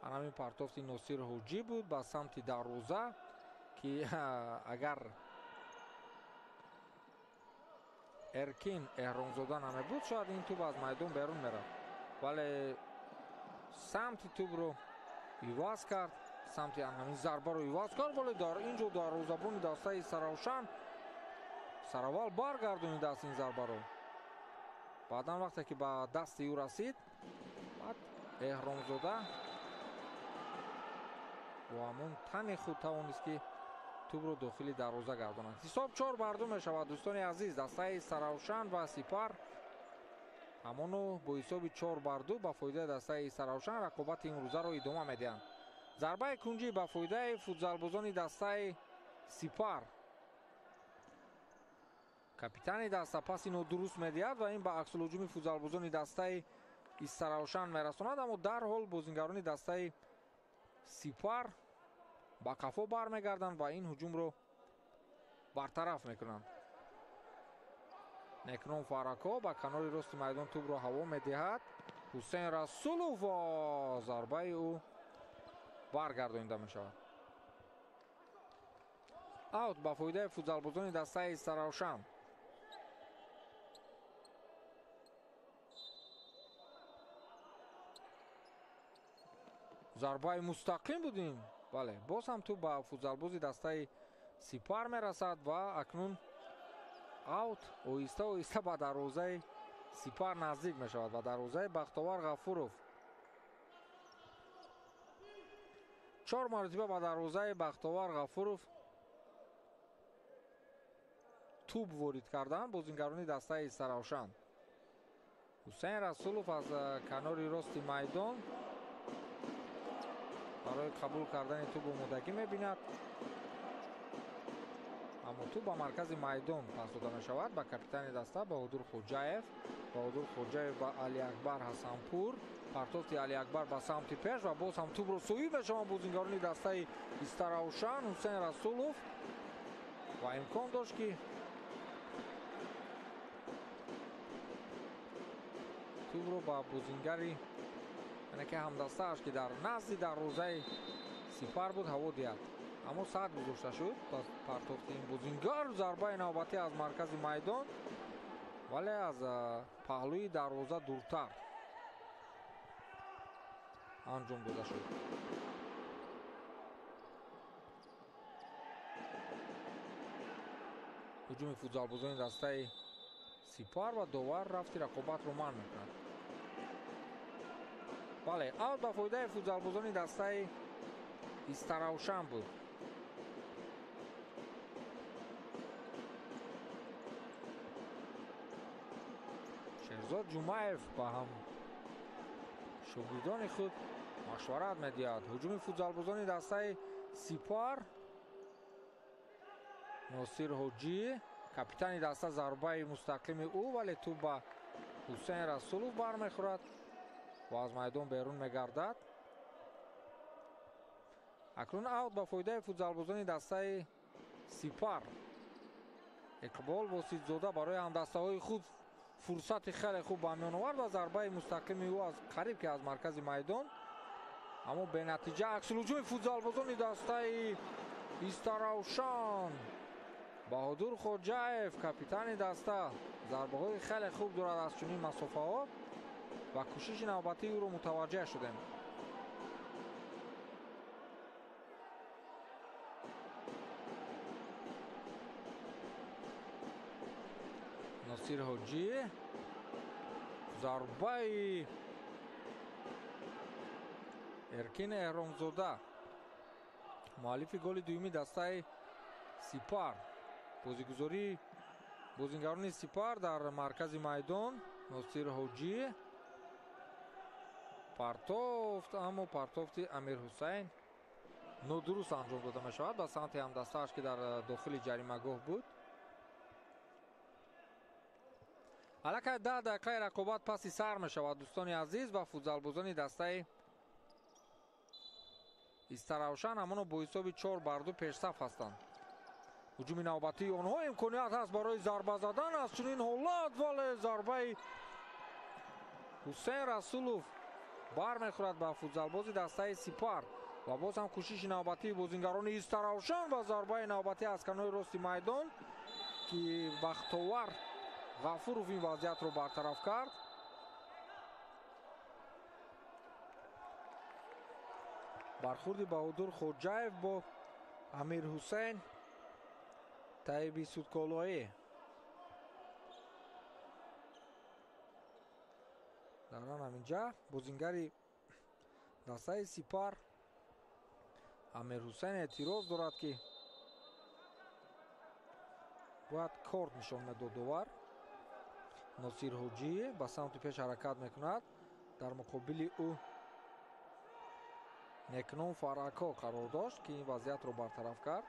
ҳамин партофти Носир Ҳоҷӣ буд ба самти дарвоза, ки агар Эркин Эҳромзода намебуд, шояд ин тӯб аз майдон берун мерафт, вале самти тӯбро иваз кард, самти ҳамин зарбаро иваз кард, вале дар ин ҷо дарвозабони дастаи Истаравшан сараввал баргардонидааст ин зарбаро. Баъдан вақте ки ба дасти ӯ расид, баъд Эҳромзода бо ҳамон тани худ тавонист, ки тӯбро дохили дарвоза гардонад. Ҳисоб 4-2 мешавад, дӯстони азиз. Дастаи Истаравшан ва Сипар ҳамоно бо ҳисоби 4-2 ба фоидаи дастаи Истаравшан рақобати имрӯзаро идома медиҳанд. Зарбаи кунҷӣ ба фоидаи футзалбозони дастаи Сипар. Капитани даста паси нодуруст медиҳад ва ин ба аксулҳуҷуми футзалбозони дастаи Истаравшан мерасонад, аммо дарҳол бозингарони дастаи Сипар ба қафо бармегарданд ва ин ҳуҷумро бартараф мекунанд. Некрон Фарако ба канори рости майдон тӯбро ҳаво медиҳад. Ҳусайн Расулов, зарбаи ӯ баргардонида мешавад. Аут ба фоидаи футзалбозони дастаи Истаравшан. Зарбаи мустақим буд ин. Бале, боз ҳам тӯб ба футзалбози дастаи Сипар мерасад ва акнун аут оҳиста оҳиста ба дарвозаи Сипар наздик мешавад, ба дарвозаи Бахтовар Ғафуров. 4 маротиба ба дарвозаи Бахтовар Ғафуров тӯб ворид карданд бозингарони дастаи Истаравшан. Ҳусайн Расулов аз канори рости майдон барои қабул кардани тӯб омодагӣ мебинад, аммо тӯб ба маркази майдон пас дода мешавад ба капитани даста Баҳодур Хоҷаев. Баҳодур Хоҷаев ба Алиакбар Ҳасанпур. Партофти Алиакбар ба самти пеш ва боз ҳам тӯбро соҳиб мешаванд бозингарони дастаи Истаравшан. Ҳусайн Расулов ва имкон дошт, ки тӯбро ба бозингари Яъне ки ҳамдастааш, ки дар назди дарвозаи Сипар буд, ҳаво диҳад. Аммо сад гузошта шуд ба партофти ин бозингар. Зарбаи навбатӣ аз маркази майдон, вале аз паҳлӯи дарвоза дуртар анҷом дода шуд. Ҳуҷуми футзалбозони дастаи Сипар ва довар рафти рақобатро манъ мекунад. Бале, аут ба фоидаи футзалбозони дастаи Истаравшан буд. Шерзод Ҷумаев ба ҳам шогирдони худ машварат медиҳад. Ҳуҷуми футзалбозони дастаи Сипар. Носир Ҳоҷӣ, капитани даста, зарбаи мустақими ӯ, вале тӯб ба Ҳусайн Расулов бармехӯрад ва аз майдон берун мегардад. Акнун аут ба фоидаи футзалбозони дастаи Сипар. Иқбол Воситзода барои ҳамдастаҳои худ фурсати хеле хуб ба миён овард ва зарбаи мустақими ӯ аз қариб ки аз маркази майдон, аммо бенатиҷа. Аксулҳуҷуми футзалбозони дастаи Истаравшан. Баҳодур Хоҷаев, капитани даста, зарбаҳои хеле хуб дорад аз чунин масофаҳо ва кӯшиши навбатии ӯро мутаваҷҷеҳ шудем. Носир Ҳоҷӣ, зарбаи Эркин Эҳромзода, муаллифи голи дуюми дастаи Сипар. Бозигузории бозингарони Сипар дар маркази майдон. Носир Ҳоҷӣ партофт, аммо партофти Амир Ҳусайн нодуруст анҷом дода мешавад ба самти ҳамдастааш, ки дар дохили ҷаримагоҳ буд. Аллакай 10 дақиқаи рақобат паси сар мешавад, дӯстони азиз, ва футзалбозони дастаи Истаравшан ҳамоно бо ҳисоби 4-2 пешсаф ҳастанд. Ҳуҷуми навбатии онҳо имконият ҳаст барои зарба задан аз чунин ҳолат, вале зарбаи Ҳусайн Расулов бармехӯрад ба футзалбози дастаи Сипар ва боз ҳам кӯшиши навбатии бозингарони Истаравшан ва зарбаи навбатӣ аз канори рости майдон, ки Бахтовар Ғафуров ин вазъиятро бартараф кард. Бархурди Баҳодур Хоҷаев бо Амир Ҳусайн Таиби Судколоӣ. Дар он ҳаминҷа бозингари дастаи Сипар Амир Ҳусайн эътироз дорад, ки бояд корт нишон медод довар. Носир Ҳоҷӣ ба самти пеш ҳаракат мекунад. Дар муқобили ӯ Некном Фарако қарор дошт, ки ин вазъиятро бартараф кард.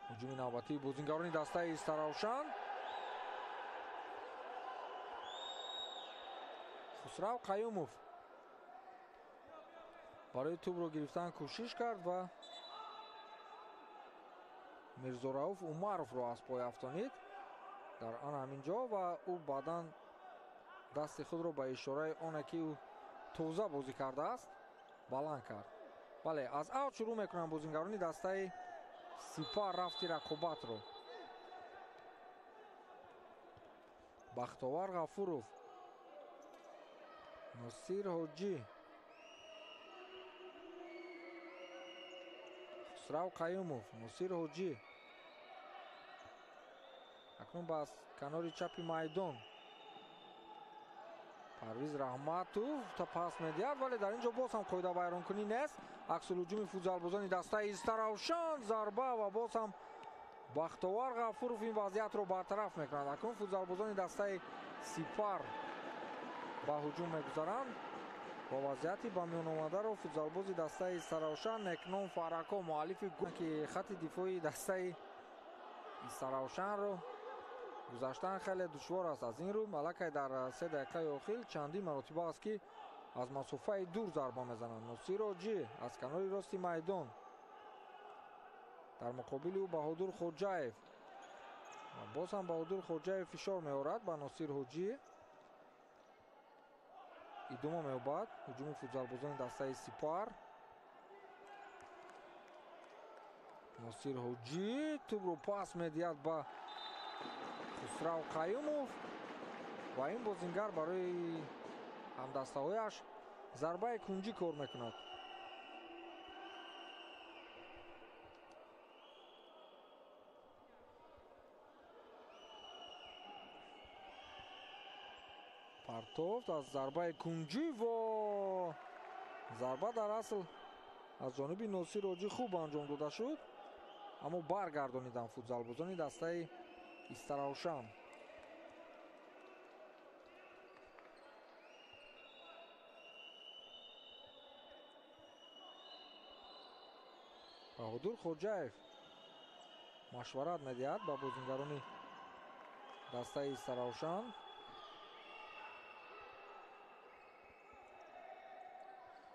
Ҳуҷуми навбатии бозингарони дастаи Истаравшан. Хусрав Қаюмов барои тӯбро гирифтан кӯшиш кард ва Мирзорауф Умаровро аз пой афтонид дар ан ҳамин ҷо ва ӯ баъдан дасти худро ба ишораи оне ки ӯ тоза бозӣ кардааст баланд кард. Бале, аз аут шурӯъ мекунанд бозингарони дастаи Сипар рафти рақобатро. Бахтовар Ғафуров, Носир Ҳоҷӣ, Хусрав Қаюмов, Носир Ҳоҷӣ. Акнун ба канори чапи майдон Парвиз Раҳматов та пас медиҳад, вале дар ин ҷо боз ҳам қоидавайронкунӣ нест. Аксулҳуҷуми футзалбозони дастаи Истаравшан, зарба ва боз ҳам Бахтовар Ғафуров ин вазъиятро бартараф мекунад. Акнун футзалбозони дастаи Сипар ба ҳуҷум мегузаранд ва вазъияти ба миён омадаро футзалбози дастаи Истаравшан Некном Фарако, муаллифи ки хати дифоии дастаи Истаравшанро гузаштан хеле душвор аст. Аз ин рӯ аллакай дар 3 дақиқаи охир чандин маротиба аст, ки аз масофаи дур зарба мезананд. Носир Ҳоҷӣ аз канори рости майдон, дар муқобили ӯ Баҳодур Хоҷаев. Боз ҳам Баҳодур Хоҷаев фишор меорад ба Носир Ҳоҷӣ. Идома меёбад ҳуҷуми футзалбозони дастаи Сипар. Носир Ҳоҷӣ тӯбро пас медиҳад ба Хусрав Қаюмов ва ин бозингар барои ҳамдастаҳояш зарбаи кунҷӣ кор мекунад. Партофт аз зарбаи кунҷӣ ва зарба дар асл аз ҷониби Носир Ҳоҷӣ хуб анҷом дода шуд, аммо баргардониданд футзалбозони дастаи Истаравшан. Баҳодур Хоҷаев машварат медиҳад ба бозингарони дастаи Истаравшан.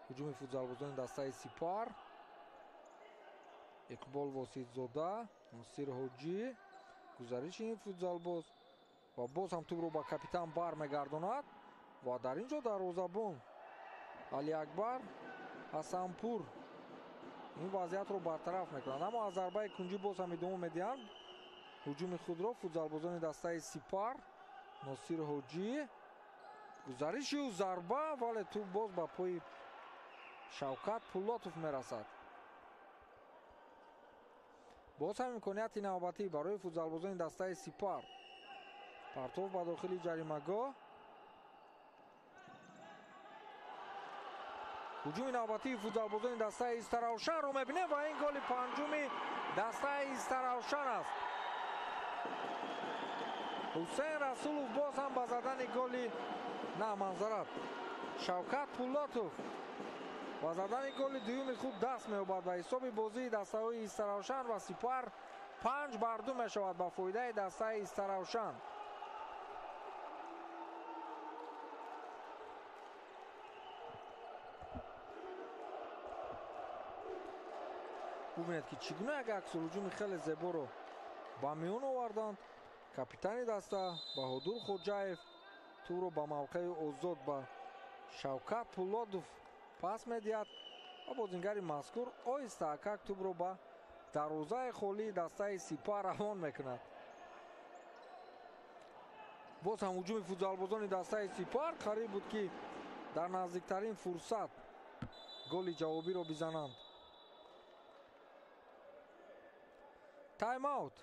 Ҳуҷуми футзалбозони дастаи Сипар. Иқбол Воситзода, Носир Ҳоҷӣ, гузариши ин футзалбоз ва боз ҳам тӯбро ба капитан бармегардонад ва дар ин ҷо дарвозабон Алиакбар Ҳасанпур ин вазъиятро бартараф мекунад, аммо аз зарбаи кунҷӣ боз ҳам идома медиҳанд ҳуҷуми худро футзалбозони дастаи Сипар. Носир Ҳоҷӣ, гузариши ӯ, зарба, вале тӯб боз ба пои Шавкат Пулотов мерасад. Боз ҳам имконияти навбатӣ барои футзалбозони дастаи Сипар. Партов ба дохили ҷаримагоҳ. Ҳуҷуми навбатии футзалбозони дастаи Истаравшанро мебинем ва ин голи панҷуми дастаи Истаравшан аст. Ҳусейн Расулов боз ҳам ба задани голи на манзарат Шавкат Пулотов ба задани голи дуюми худ даст меёбад ва ҳисоби бозии дастаҳои Истаравшан ва Сипар 5-2 мешавад ба фоидаи дастаи Истаравшан. Бубинед, ки чӣ гуна як аксулҳуҷуми хеле зеборо ба миён оварданд. Капитани даста Баҳодур Хоҷаев тӯбро ба мавқеи озод ба Шавкат Пулодов пас медиҳад ва бозингари мазкур оҳиста акак тӯбро ба дарвозаи холии дастаи Сипар равон мекунад. Боз ҳам ҳуҷуми футзалбозони дастаи Сипар қариб буд, ки дар наздиктарин фурсат голи ҷавобиро бизананд. Тайм-аут.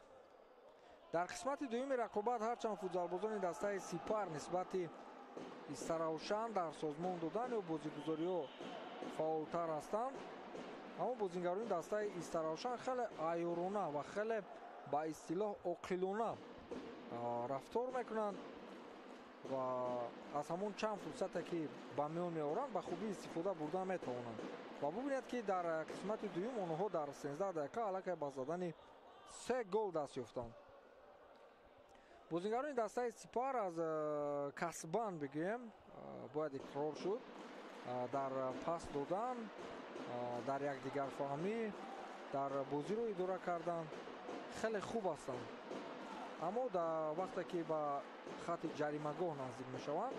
Дар қисмати дуюми рақобат ҳарчанд футзалбозони дастаи Сипар нисбати Истаравшан дар созмон додан ё бозигузориҳо фаъолтар ҳастанд, аммо бозингарони дастаи Истаравшан хеле айёрона ва хеле ба истилоҳ оқилона рафтор мекунанд ва аз ҳамон чанд фурсате, ки ба миён меоранд, ба хубӣ истифода бурда метавонанд. Ва бубинед, ки дар қисмати дуюм онҳо дар 13 дақиқа аллакай ба задани 3 гол даст ёфтанд. Бозингарони дастаи Сипар аз касбан бигӯем бояд иқрор шуд дар пас додан, дар якдигарфаҳмӣ, дар бозиро идора кардан хеле хуб ҳастанд, аммо дар вақте ки ба хати ҷаримагоҳ наздик мешаванд,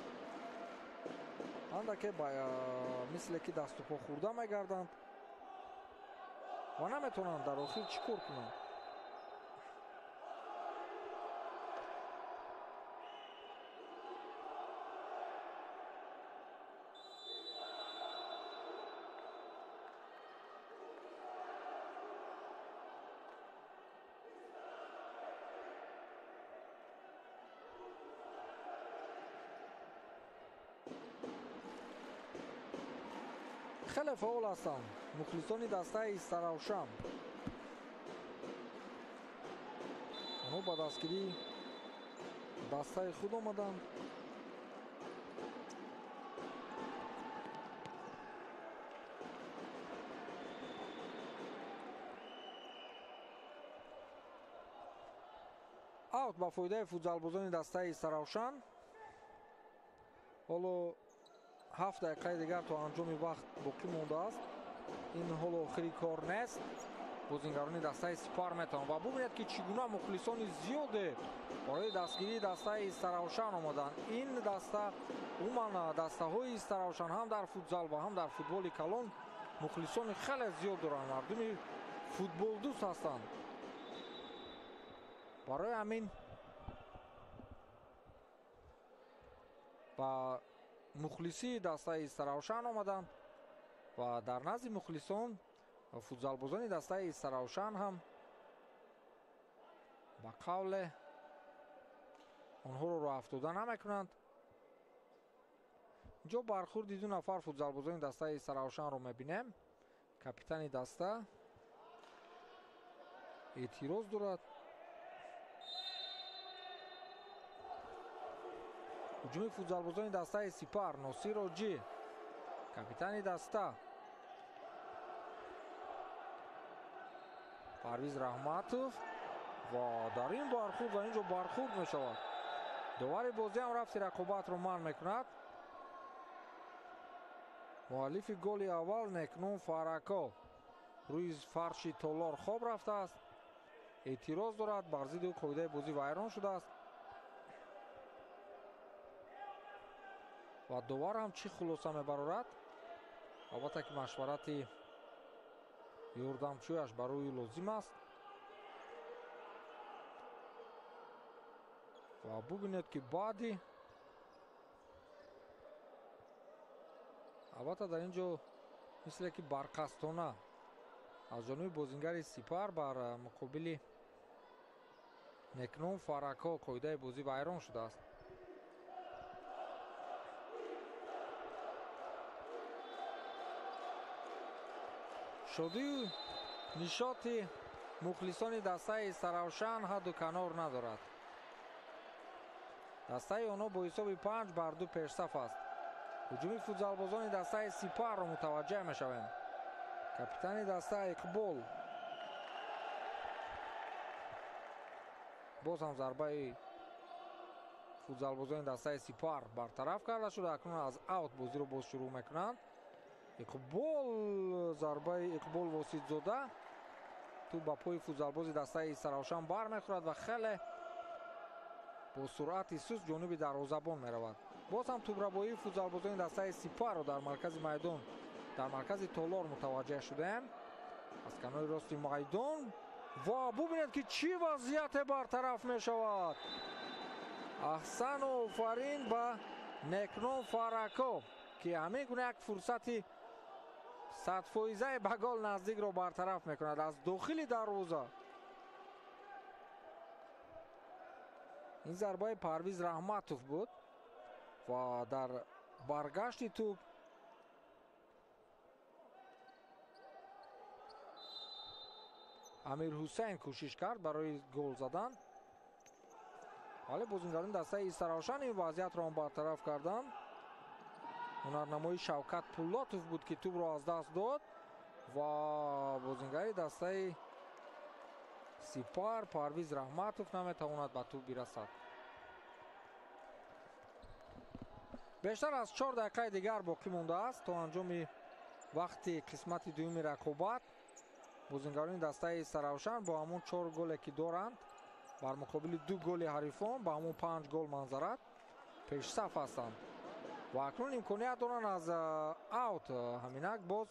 андаке мисле ки дасту по хӯрда мегарданд ва наметавонанд дар охир чӣ кор кунанд. Хеле фаъол ҳастанд мухлисони дастаи Истаравшан. Онҳо ба дастгирии дастаи худ омаданд. Аут ба фоидаи футзалбозони дастаи Истаравшан. Ҳоло 7 дақиқаи дигар то анҷоми вақт боқӣ мондааст. Ин ҳоло охири кор нест. бозингарони дастаи Сипар метавонанд. Ва бубинед, ки чӣ гуна мухлисони зиёде барои дастгирии дастаи Истаравшан омаданд. Ин даста, умуман дастаҳои Истаравшан ҳам дар футзал ва ҳам дар футболи калон мухлисони хеле зиёд доранд, мардуми футболдӯст ҳастанд. Барои ҳамин ба мухлисии дастаи Истаравшан омаданд ва дар назди мухлисон футзалбозони дастаи Истаравшан ҳам ба қавле онҳоро роҳ афтода намекунанд. Инҷо бархурди ду нафар футзалбозони дастаи Истаравшанро мебинем. Капитани даста эътироз дорад. Ҳуҷуми футзалбозони дастаи Сипар, Носир Оҷӣ, капитани даста, Парвиз Раҳматов ва дар ин бархурд ва инҷо бархурд мешавад. Довари бозӣ ҳам рафти рақобатро манъ мекунад. Муаллифи голи аввал Некнум Фарако рӯи фарши толор хоб рафтааст, эътироз дорад, бар зидди ӯ қоидаи бозӣ вайрон шудааст. Ва довар ҳам чӣ хулоса мебарорад? Албатта ки машварати ёрдамчӯяш барои ӯ лозим аст. Ва бубинед, ки баъди албатта дар ин ҷо мисле ки барқастона аз ҷониби бозингари Сипар бар муқобили Некнум Фарако қоидаи бозӣ вайрон шудааст. Шодию нишоти мухлисони дастаи Истаравшан ҳадду канор надорад. Дастаи онҳо бо ҳисоби 5-2 пешсаф аст. Ҳуҷуми футзалбозони дастаи Сипарро мутаваҷҷеҳ мешавем. Капитани даста Иқбол боз ҳам зарбаи футзалбозони дастаи Сипар бартараф карда шуда. Акнун аз аут бозиро боз шурӯъ мекунанд. Иқбол, зарбаи Иқбол Воситзода тӯб ба пои футзалбози дастаи Истаравшан бармехӯрад ва хеле бо суръати суст ҷониби дарвозабон меравад. Боз ҳам тӯбрабоии футзалбозони дастаи Сипарро дар маркази майдон, дар маркази толор мутаваҷҷеҳ шудаем. Аз канори рости майдон ва бубинед, ки чӣ вазъияте бартараф мешавад. Аҳсану офарин ба Некном Фарако, ки ҳамин гуна як фурсати садфоизаи ба гол наздикро бартараф мекунад аз дохили дарвоза. Ин зарбаи Парвиз Раҳматов буд ва дар баргашти тӯб Амир Ҳусайн кӯшиш кард барои гол задан, вале бозингарони дастаи Истаравшан ин вазъиятро ҳам бартараф карданд. Ҳунарнамои Шавкат Пуллотов буд, ки тӯбро аз даст дод ва бозингари дастаи Сипар Парвиз Раҳматов наметавонад ба тӯб бирасад. Бештар аз 4 дақиқаи дигар боқӣ мондааст то анҷоми вақти қисмати дуюми рақобат. Бозингарони дастаи Истаравшан бо ҳамон 4 голе ки доранд бар муқобили 2 голи ҳарифон ба ҳамон 5 гол манзарат пешсаф ҳастанд ва акнун имконият доранд аз аут ҳаминак боз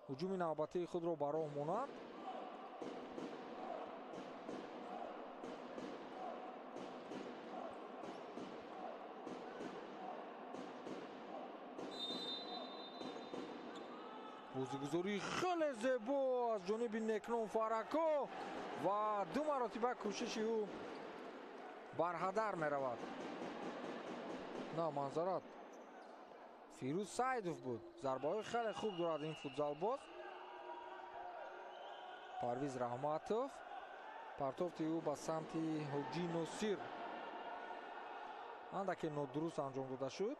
ҳуҷуми навбатии худро ба роҳ монанд. Бозигузории хеле зебо аз ҷониби Некном Фарако ва ду маротиба кӯшиши ӯ барҳадар меравад. На, манзарат, Фирӯз Саидов буд. Зарбаҳои хеле хуб дорад ин футзалбоз. Парвиз Раҳматов, партофти ӯ ба самти Ҳоҷӣ Носир андаке нодуруст анҷом дода шуд,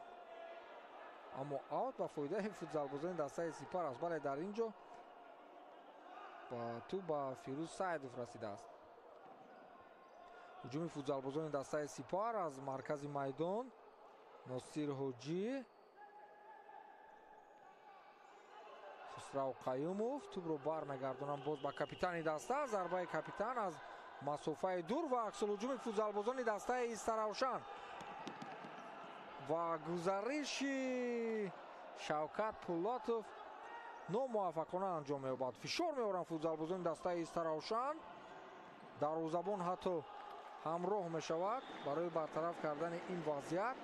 аммо аут ба фоидаи футзалбозони дастаи Сипар аст. Бале, дар ин ҷо тӯб ба Фирӯз Саидов расидааст. Ҳуҷуми футзалбозони дастаи Сипар аз маркази майдон, Носир Ҳоҷӣ, Хусрав Қаюмов тӯбро бармегардонанд боз ба капитани даста. Зарбаи капитан аз масофаи дур ва аксулҳуҷуми футзалбозони дастаи Истаравшан ва гузариши Шавкат Пулотов номуваффақона анҷом меёбад. Фишор меоранд футзалбозони дастаи Истаравшан. Дарвозабон ҳатто ҳамроҳ мешавад барои бартараф кардани ин вазъият.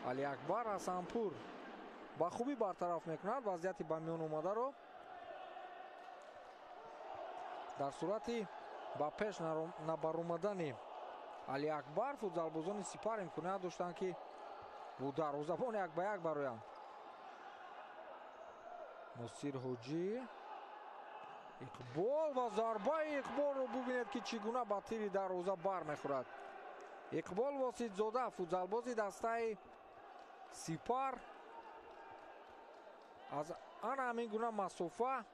Алиакбар Ҳасанпур ба хубӣ бартараф мекунад вазъияти ба миён омадаро. Дар сурати ба пеш набаромадани Алиакбар футзалбозони Сипар имконият доштанд, ки бо дарвозабон як ба як бароянд. Носир Ҳоҷӣ, Иқбол ва зарбаи Иқболро бубинед, ки чӣ гуна ба тири дарвоза бармехӯрад. Иқбол Воситзода, футзалбози дастаи Сипар, аз ана ҳамин гуна масофа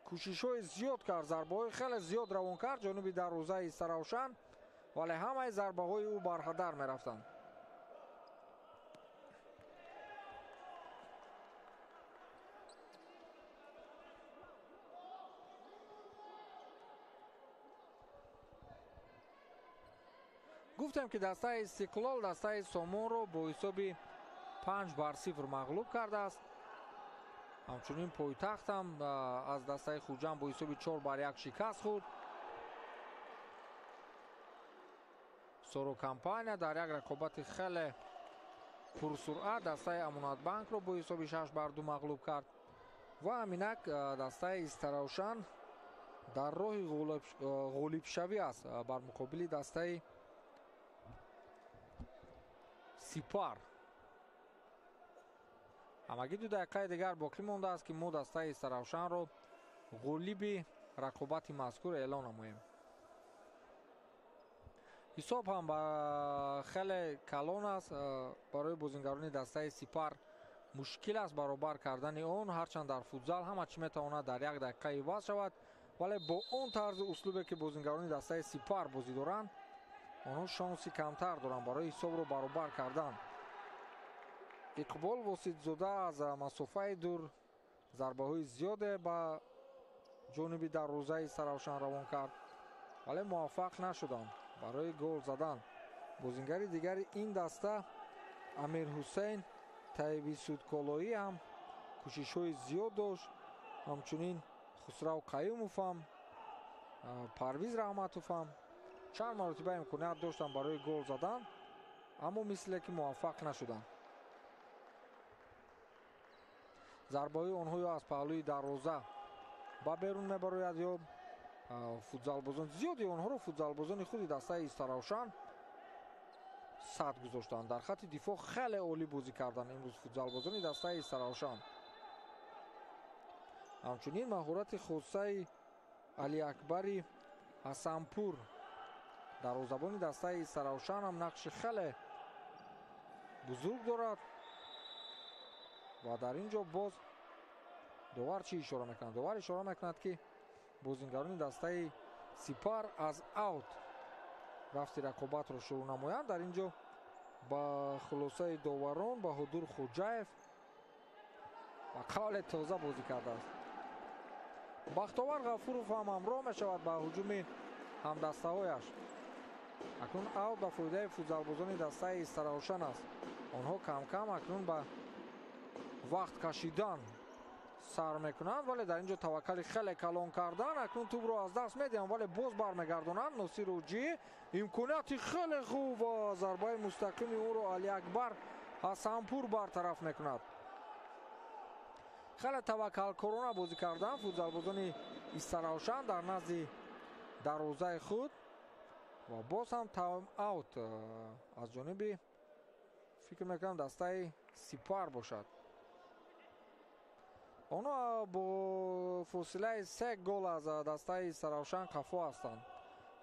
кӯшишҳои зиёд кард, зарбаҳои хеле зиёд равон кард ҷониби дарвозаи Истаравшан, вале ҳамаи зарбаҳои ӯ барҳадар мерафтанд. Гуфтем, ки дастаи Истиқлол дастаи Сомонро бо ҳисоби 5-0 мағлуб кардааст. Ҳамчунин пойтахт ҳам аз дастаи Хуҷанд бо ҳисоби 4-1 шикаст хӯрд. Соро компания дар як рақобати хеле пурсуръат дастаи Амонатбанкро бо ҳисоби 6-2 мағлуб кард ва ҳаминак дастаи Истаравшан дар роҳи ғолибшавӣ аст бар муқобили дастаи Сипар. Ҳамагӣ 2 дақиқаи дигар боқӣ мондааст, ки мо дастаи Истаравшанро ғолиби рақобати мазкур эълон намоем. Ҳисоб ҳам хеле калон аст. Барои бозингарони дастаи Сипар мушкил аст баробар кардани он, ҳарчанд дар футзал ҳама чӣ метавонад дар як дақиқа иваз шавад, вале бо он тарзи услубе, ки бозингарони дастаи Сипар бозӣ доранд, онҳо шонси камтар доранд барои ҳисобро баробар кардан. Иқбол Воситзода аз масофаи дур зарбаҳои зиёде ба ҷониби дарвозаи Истаравшан равон кард, вале муваффақ нашуданд барои гол задан. Бозингари дигари ин даста Амирҳусейн Таиби Судколоӣ ҳам кӯшишҳои зиёд дошт. Ҳамчунин Хусрав Қаюмов ҳам, Парвиз Раҳматов ҳам чанд маротиба имконият доштанд барои гол задан, аммо мисле ки муваффақ нашуданд. Зарбаҳои онҳо ё аз паҳлӯи дарвоза ба берун мебарояд, ё футзалбозон зиёди онҳоро футзалбозони худи дастаи Истаравшан сад гузоштанд. Дар хатти дифоъ хеле олӣ бозӣ карданд имрӯз футзалбозони дастаи Истаравшан. Ҳамчунин маҳорати хосаи Алиакбари Ҳасанпур, дарвозабони дастаи Истаравшан, ҳам нақши хеле бузург дорад ва дар ин ҷо боз довар чӣ ишора мекунад? Довар ишора мекунад, ки бозингарони дастаи Сипар аз аут рафти рақобатро шурӯъ намоянд. Дар ин ҷо ба хулосаи доварон Баҳодур Хоҷаев ба қавле тоза бозӣ кардааст. Бахтовар Ғафуров ҳам ҳамроҳ мешавад ба ҳуҷуми ҳамдастаҳояш. Акнун аут ба фоидаи футзалбозони дастаи Истаравшан аст. Онҳо кам-кам акнун ба вақт кашидан сар мекунанд, вале дар ин ҷо таваккали хеле калон кардан. Акнун тӯбро аз даст медиҳанд, вале боз бармегардонанд. Носир Ҳоҷӣ имконияти хеле хуб ва зарбаи мустақими ӯро Алиакбар Ҳасанпур бартараф мекунад. Хеле таваккалкорона бозӣ кардан футзалбозони Истаравшан дар назди дарвозаи худ ва боз ҳам тайм-аут аз ҷониби, фикр мекунам, дастаи Сипар бошад. Онҳо бо фосилаи 3 гол аз дастаи Истаравшан қафо ҳастанд.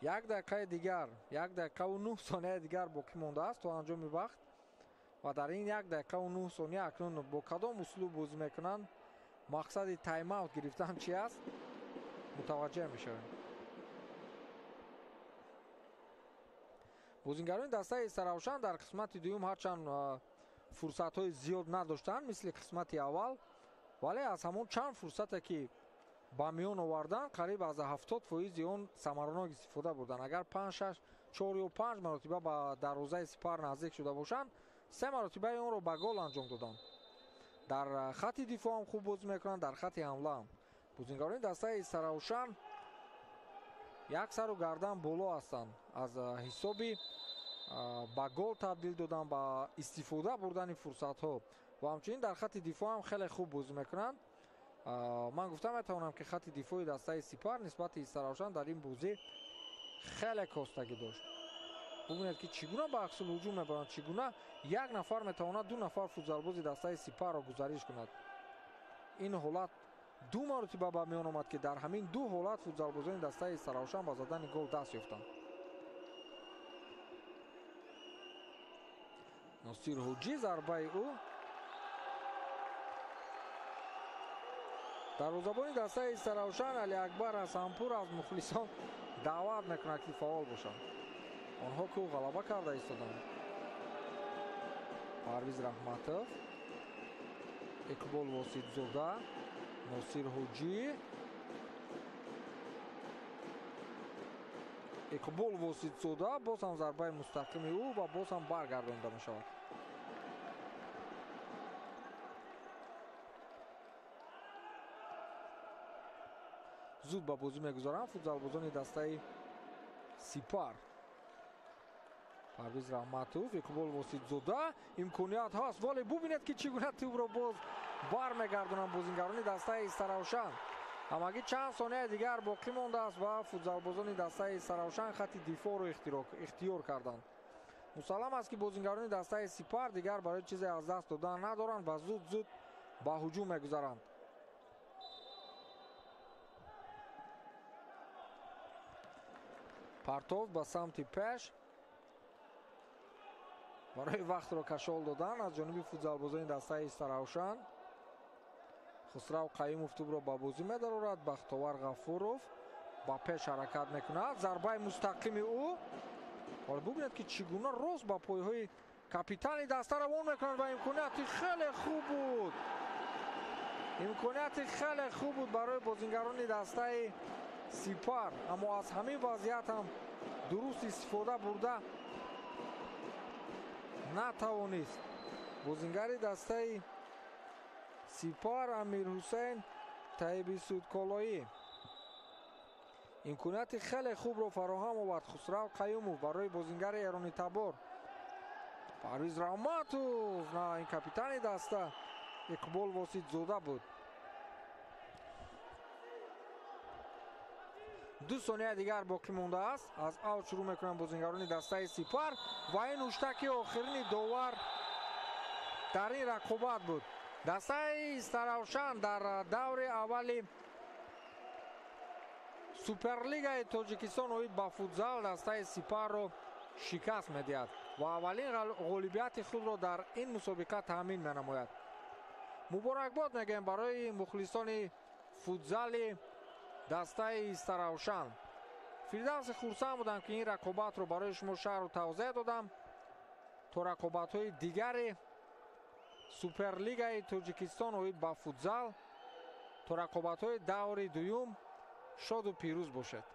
1 дақиқаи дигар, 1 дақиқаву 9 сонияи дигар боқӣ мондааст то анҷоми вақт ва дар ин 1 дақиқаву 9 сония акнун бо кадом услуб бозӣ мекунанд, мақсади тайм-аут гирифтан чи аст, мутаваҷҷеҳ мешавем. Бозингарони дастаи Истаравшан дар қисмати дуюм ҳарчанд фурсатҳои зиёд надоштанд, мисли қисмати аввал, Вале аз ҳамон чанд фурсате ки ба миён овардан, қариб аз 70% он самаранок истифода бурданд. Агар 5, 6, 4 ё 5 маротиба ба дарвозаи Сипар наздик шуда бошанд, 3 маротибаи онро ба гол анҷом доданд. Дар хати дифоъ ҳам хуб бозӣ мекунанд, дар хати ҳамла ҳам. Бозингарони дастаи Истаравшан як сару гардан боло ҳастанд аз ҳисоби ба гол табдил додан, ба истифода бурдани фурсатҳо ва ҳамчунин дар хати дифоъ ҳам хеле хуб бозӣ мекунанд. Ман гуфта метавонам, ки хати дифои дастаи Сипар нисбати Истаравшан дар ин бозӣ хеле костагӣ дошт. Бубинед, ки чӣ гуна ба аксул ҳуҷум мебаранд, чӣ гуна як нафар метавонад ду нафар футзалбози дастаи Сипарро гузариш кунад. Ин ҳолат ду маротиба ба миён омад, ки дар ҳамин ду ҳолат футзалбозони дастаи Истаравшан ба задани гол даст ёфтанд. Носир Ҳуҷӣ, зарбаи ӯ, дарвозабони дастаи Истаравшан Алиакбар Ҳасанпур аз мухлисон даъват мекунад, ки фаъол бошанд. Онҳо ки ӯ ғалаба карда истоданд. Парвиз Раҳматов, Иқбол Воситзода, Носир Ҳуҷӣ, Иқбол Воситзода, боз ҳам зарбаи мустақими ӯ ва боз ҳам баргардонда мешавад. Зуд ба бозӣ мегузаранд футзалбозони дастаи Сипар. Парвиз Раҳматов, Иқбол Воситзода, имконият ҳаст, вале бубинед, ки чӣ гуна тӯбро боз бармегардонанд бозингарони дастаи Истаравшан. Ҳамагӣ чанд сонияи дигар боқӣ мондааст ва футзалбозони дастаи Истаравшан хати дифоъро ихтиёр карданд. Мусаллам аст, ки бозингарони дастаи Сипар дигар барои чизе аз даст додан надоранд ва зуд-зуд ба ҳуҷум мегузаранд. Партов ба самти пеш барои вақтро кашол додан аз ҷониби футзалбозони дастаи Истаравшан. Хусрав Қаюмов тӯбро ба бозӣ медарорад. Бахтовар Ғафуров ба пеш ҳаракат мекунад. Зарбаи мустақими ӯ. Ҳоло бубинед, ки чӣ гуна рост ба пойҳои капитани даста равон мекунад ва имконияти хеле хуб буд. Имконияти хеле хуб буд барои бозингарони дастаи Сипар, аммо аз ҳамин вазъият ҳам дуруст истифода бурда натавонист. Бозингари дастаи Сипар Амирҳусайн Таиби Судколоӣ имконияти хеле хубро фароҳам овард Хусрав Қаюмов барои бозингари эронитабор. Парвиз Раҳматов, на, ин капитани даста Иқбол Воситзода буд. 2 сонияи дигар боқӣ мондааст. Аз авҷ шурӯъ мекунанд бозингарони дастаи Сипар ва ин ҳуштаки охирини довар дар ин рақобат буд. Дастаи Истаравшан дар даври аввали Суперлигаи Тоҷикистон оид ба футзал дастаи Сипарро шикаст медиҳад ва аввалин ғолибияти худро дар ин мусобиқа таъмин менамояд. Муборакбод мегӯем барои мухлисони футзали дастаи Истаравшан. Фирдавси хурсанд будам, ки ин рақобатро барои шумо шаҳру тавзеҳ додам. То рақобатҳои дигари Суперлигаи Тоҷикистон оид ба футзал, то рақобатҳои даври дуюм шоду пирӯз бошед.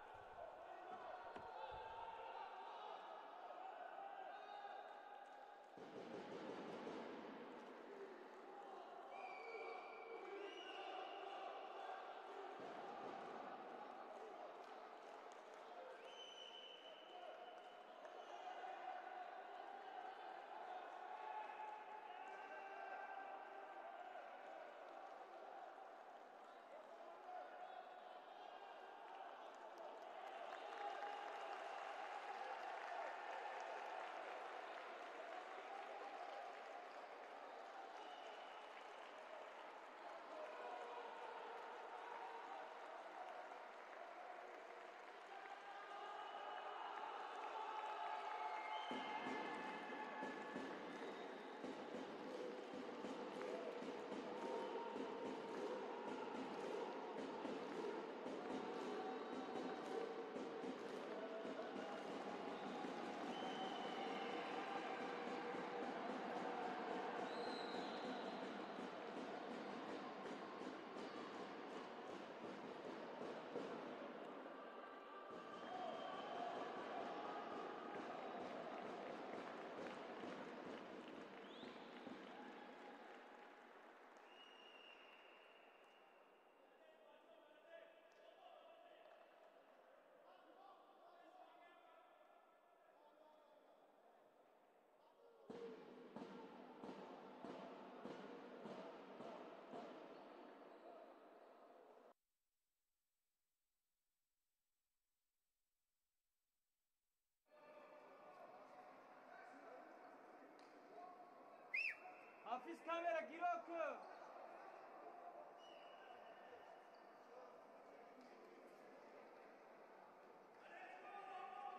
Камера гиро кун.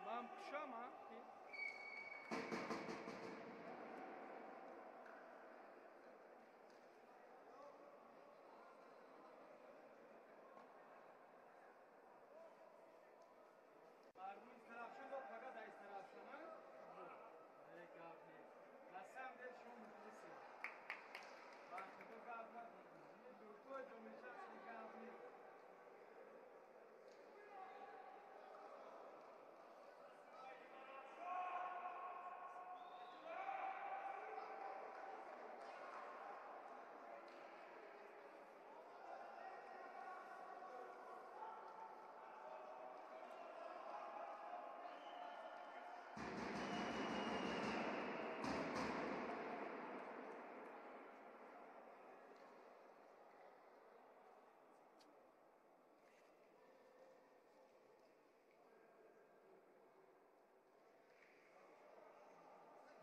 Ман кушам, а? Мардуми Истаравшан бо фақат дар Истаравшан, а? Э, гап нест. На самом деле шумо мухлисед. Ба худо гап накун. Любой ҷо мешавад, гап нест.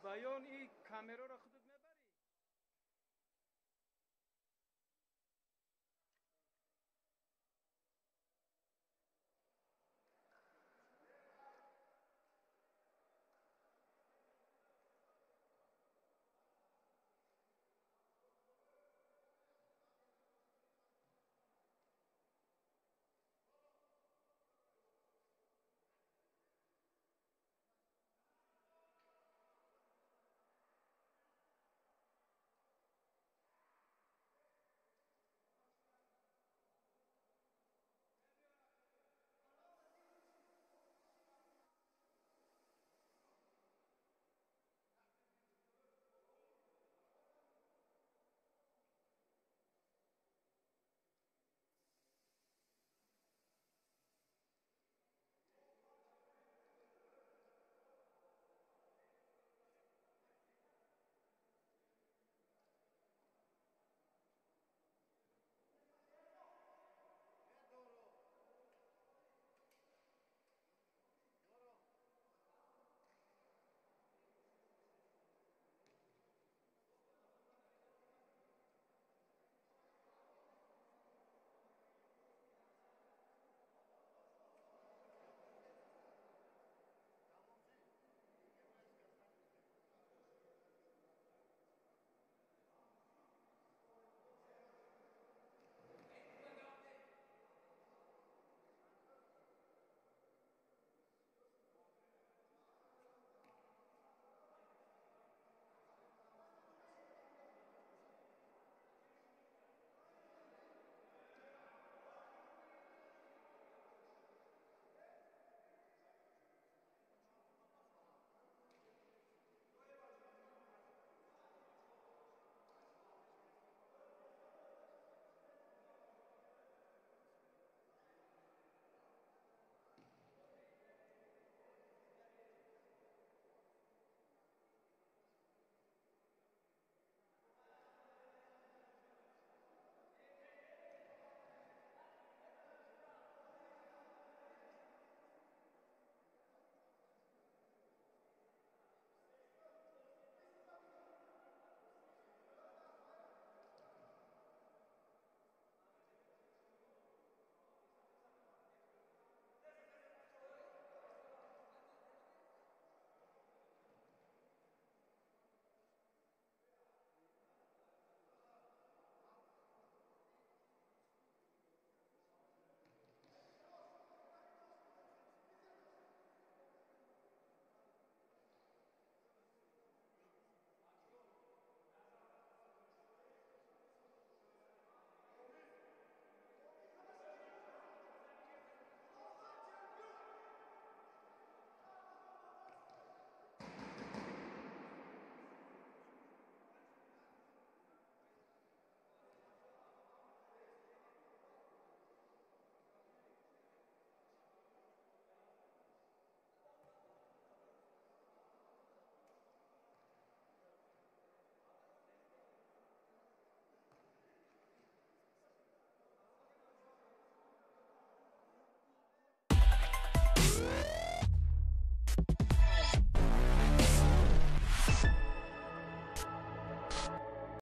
Баён и камераро худат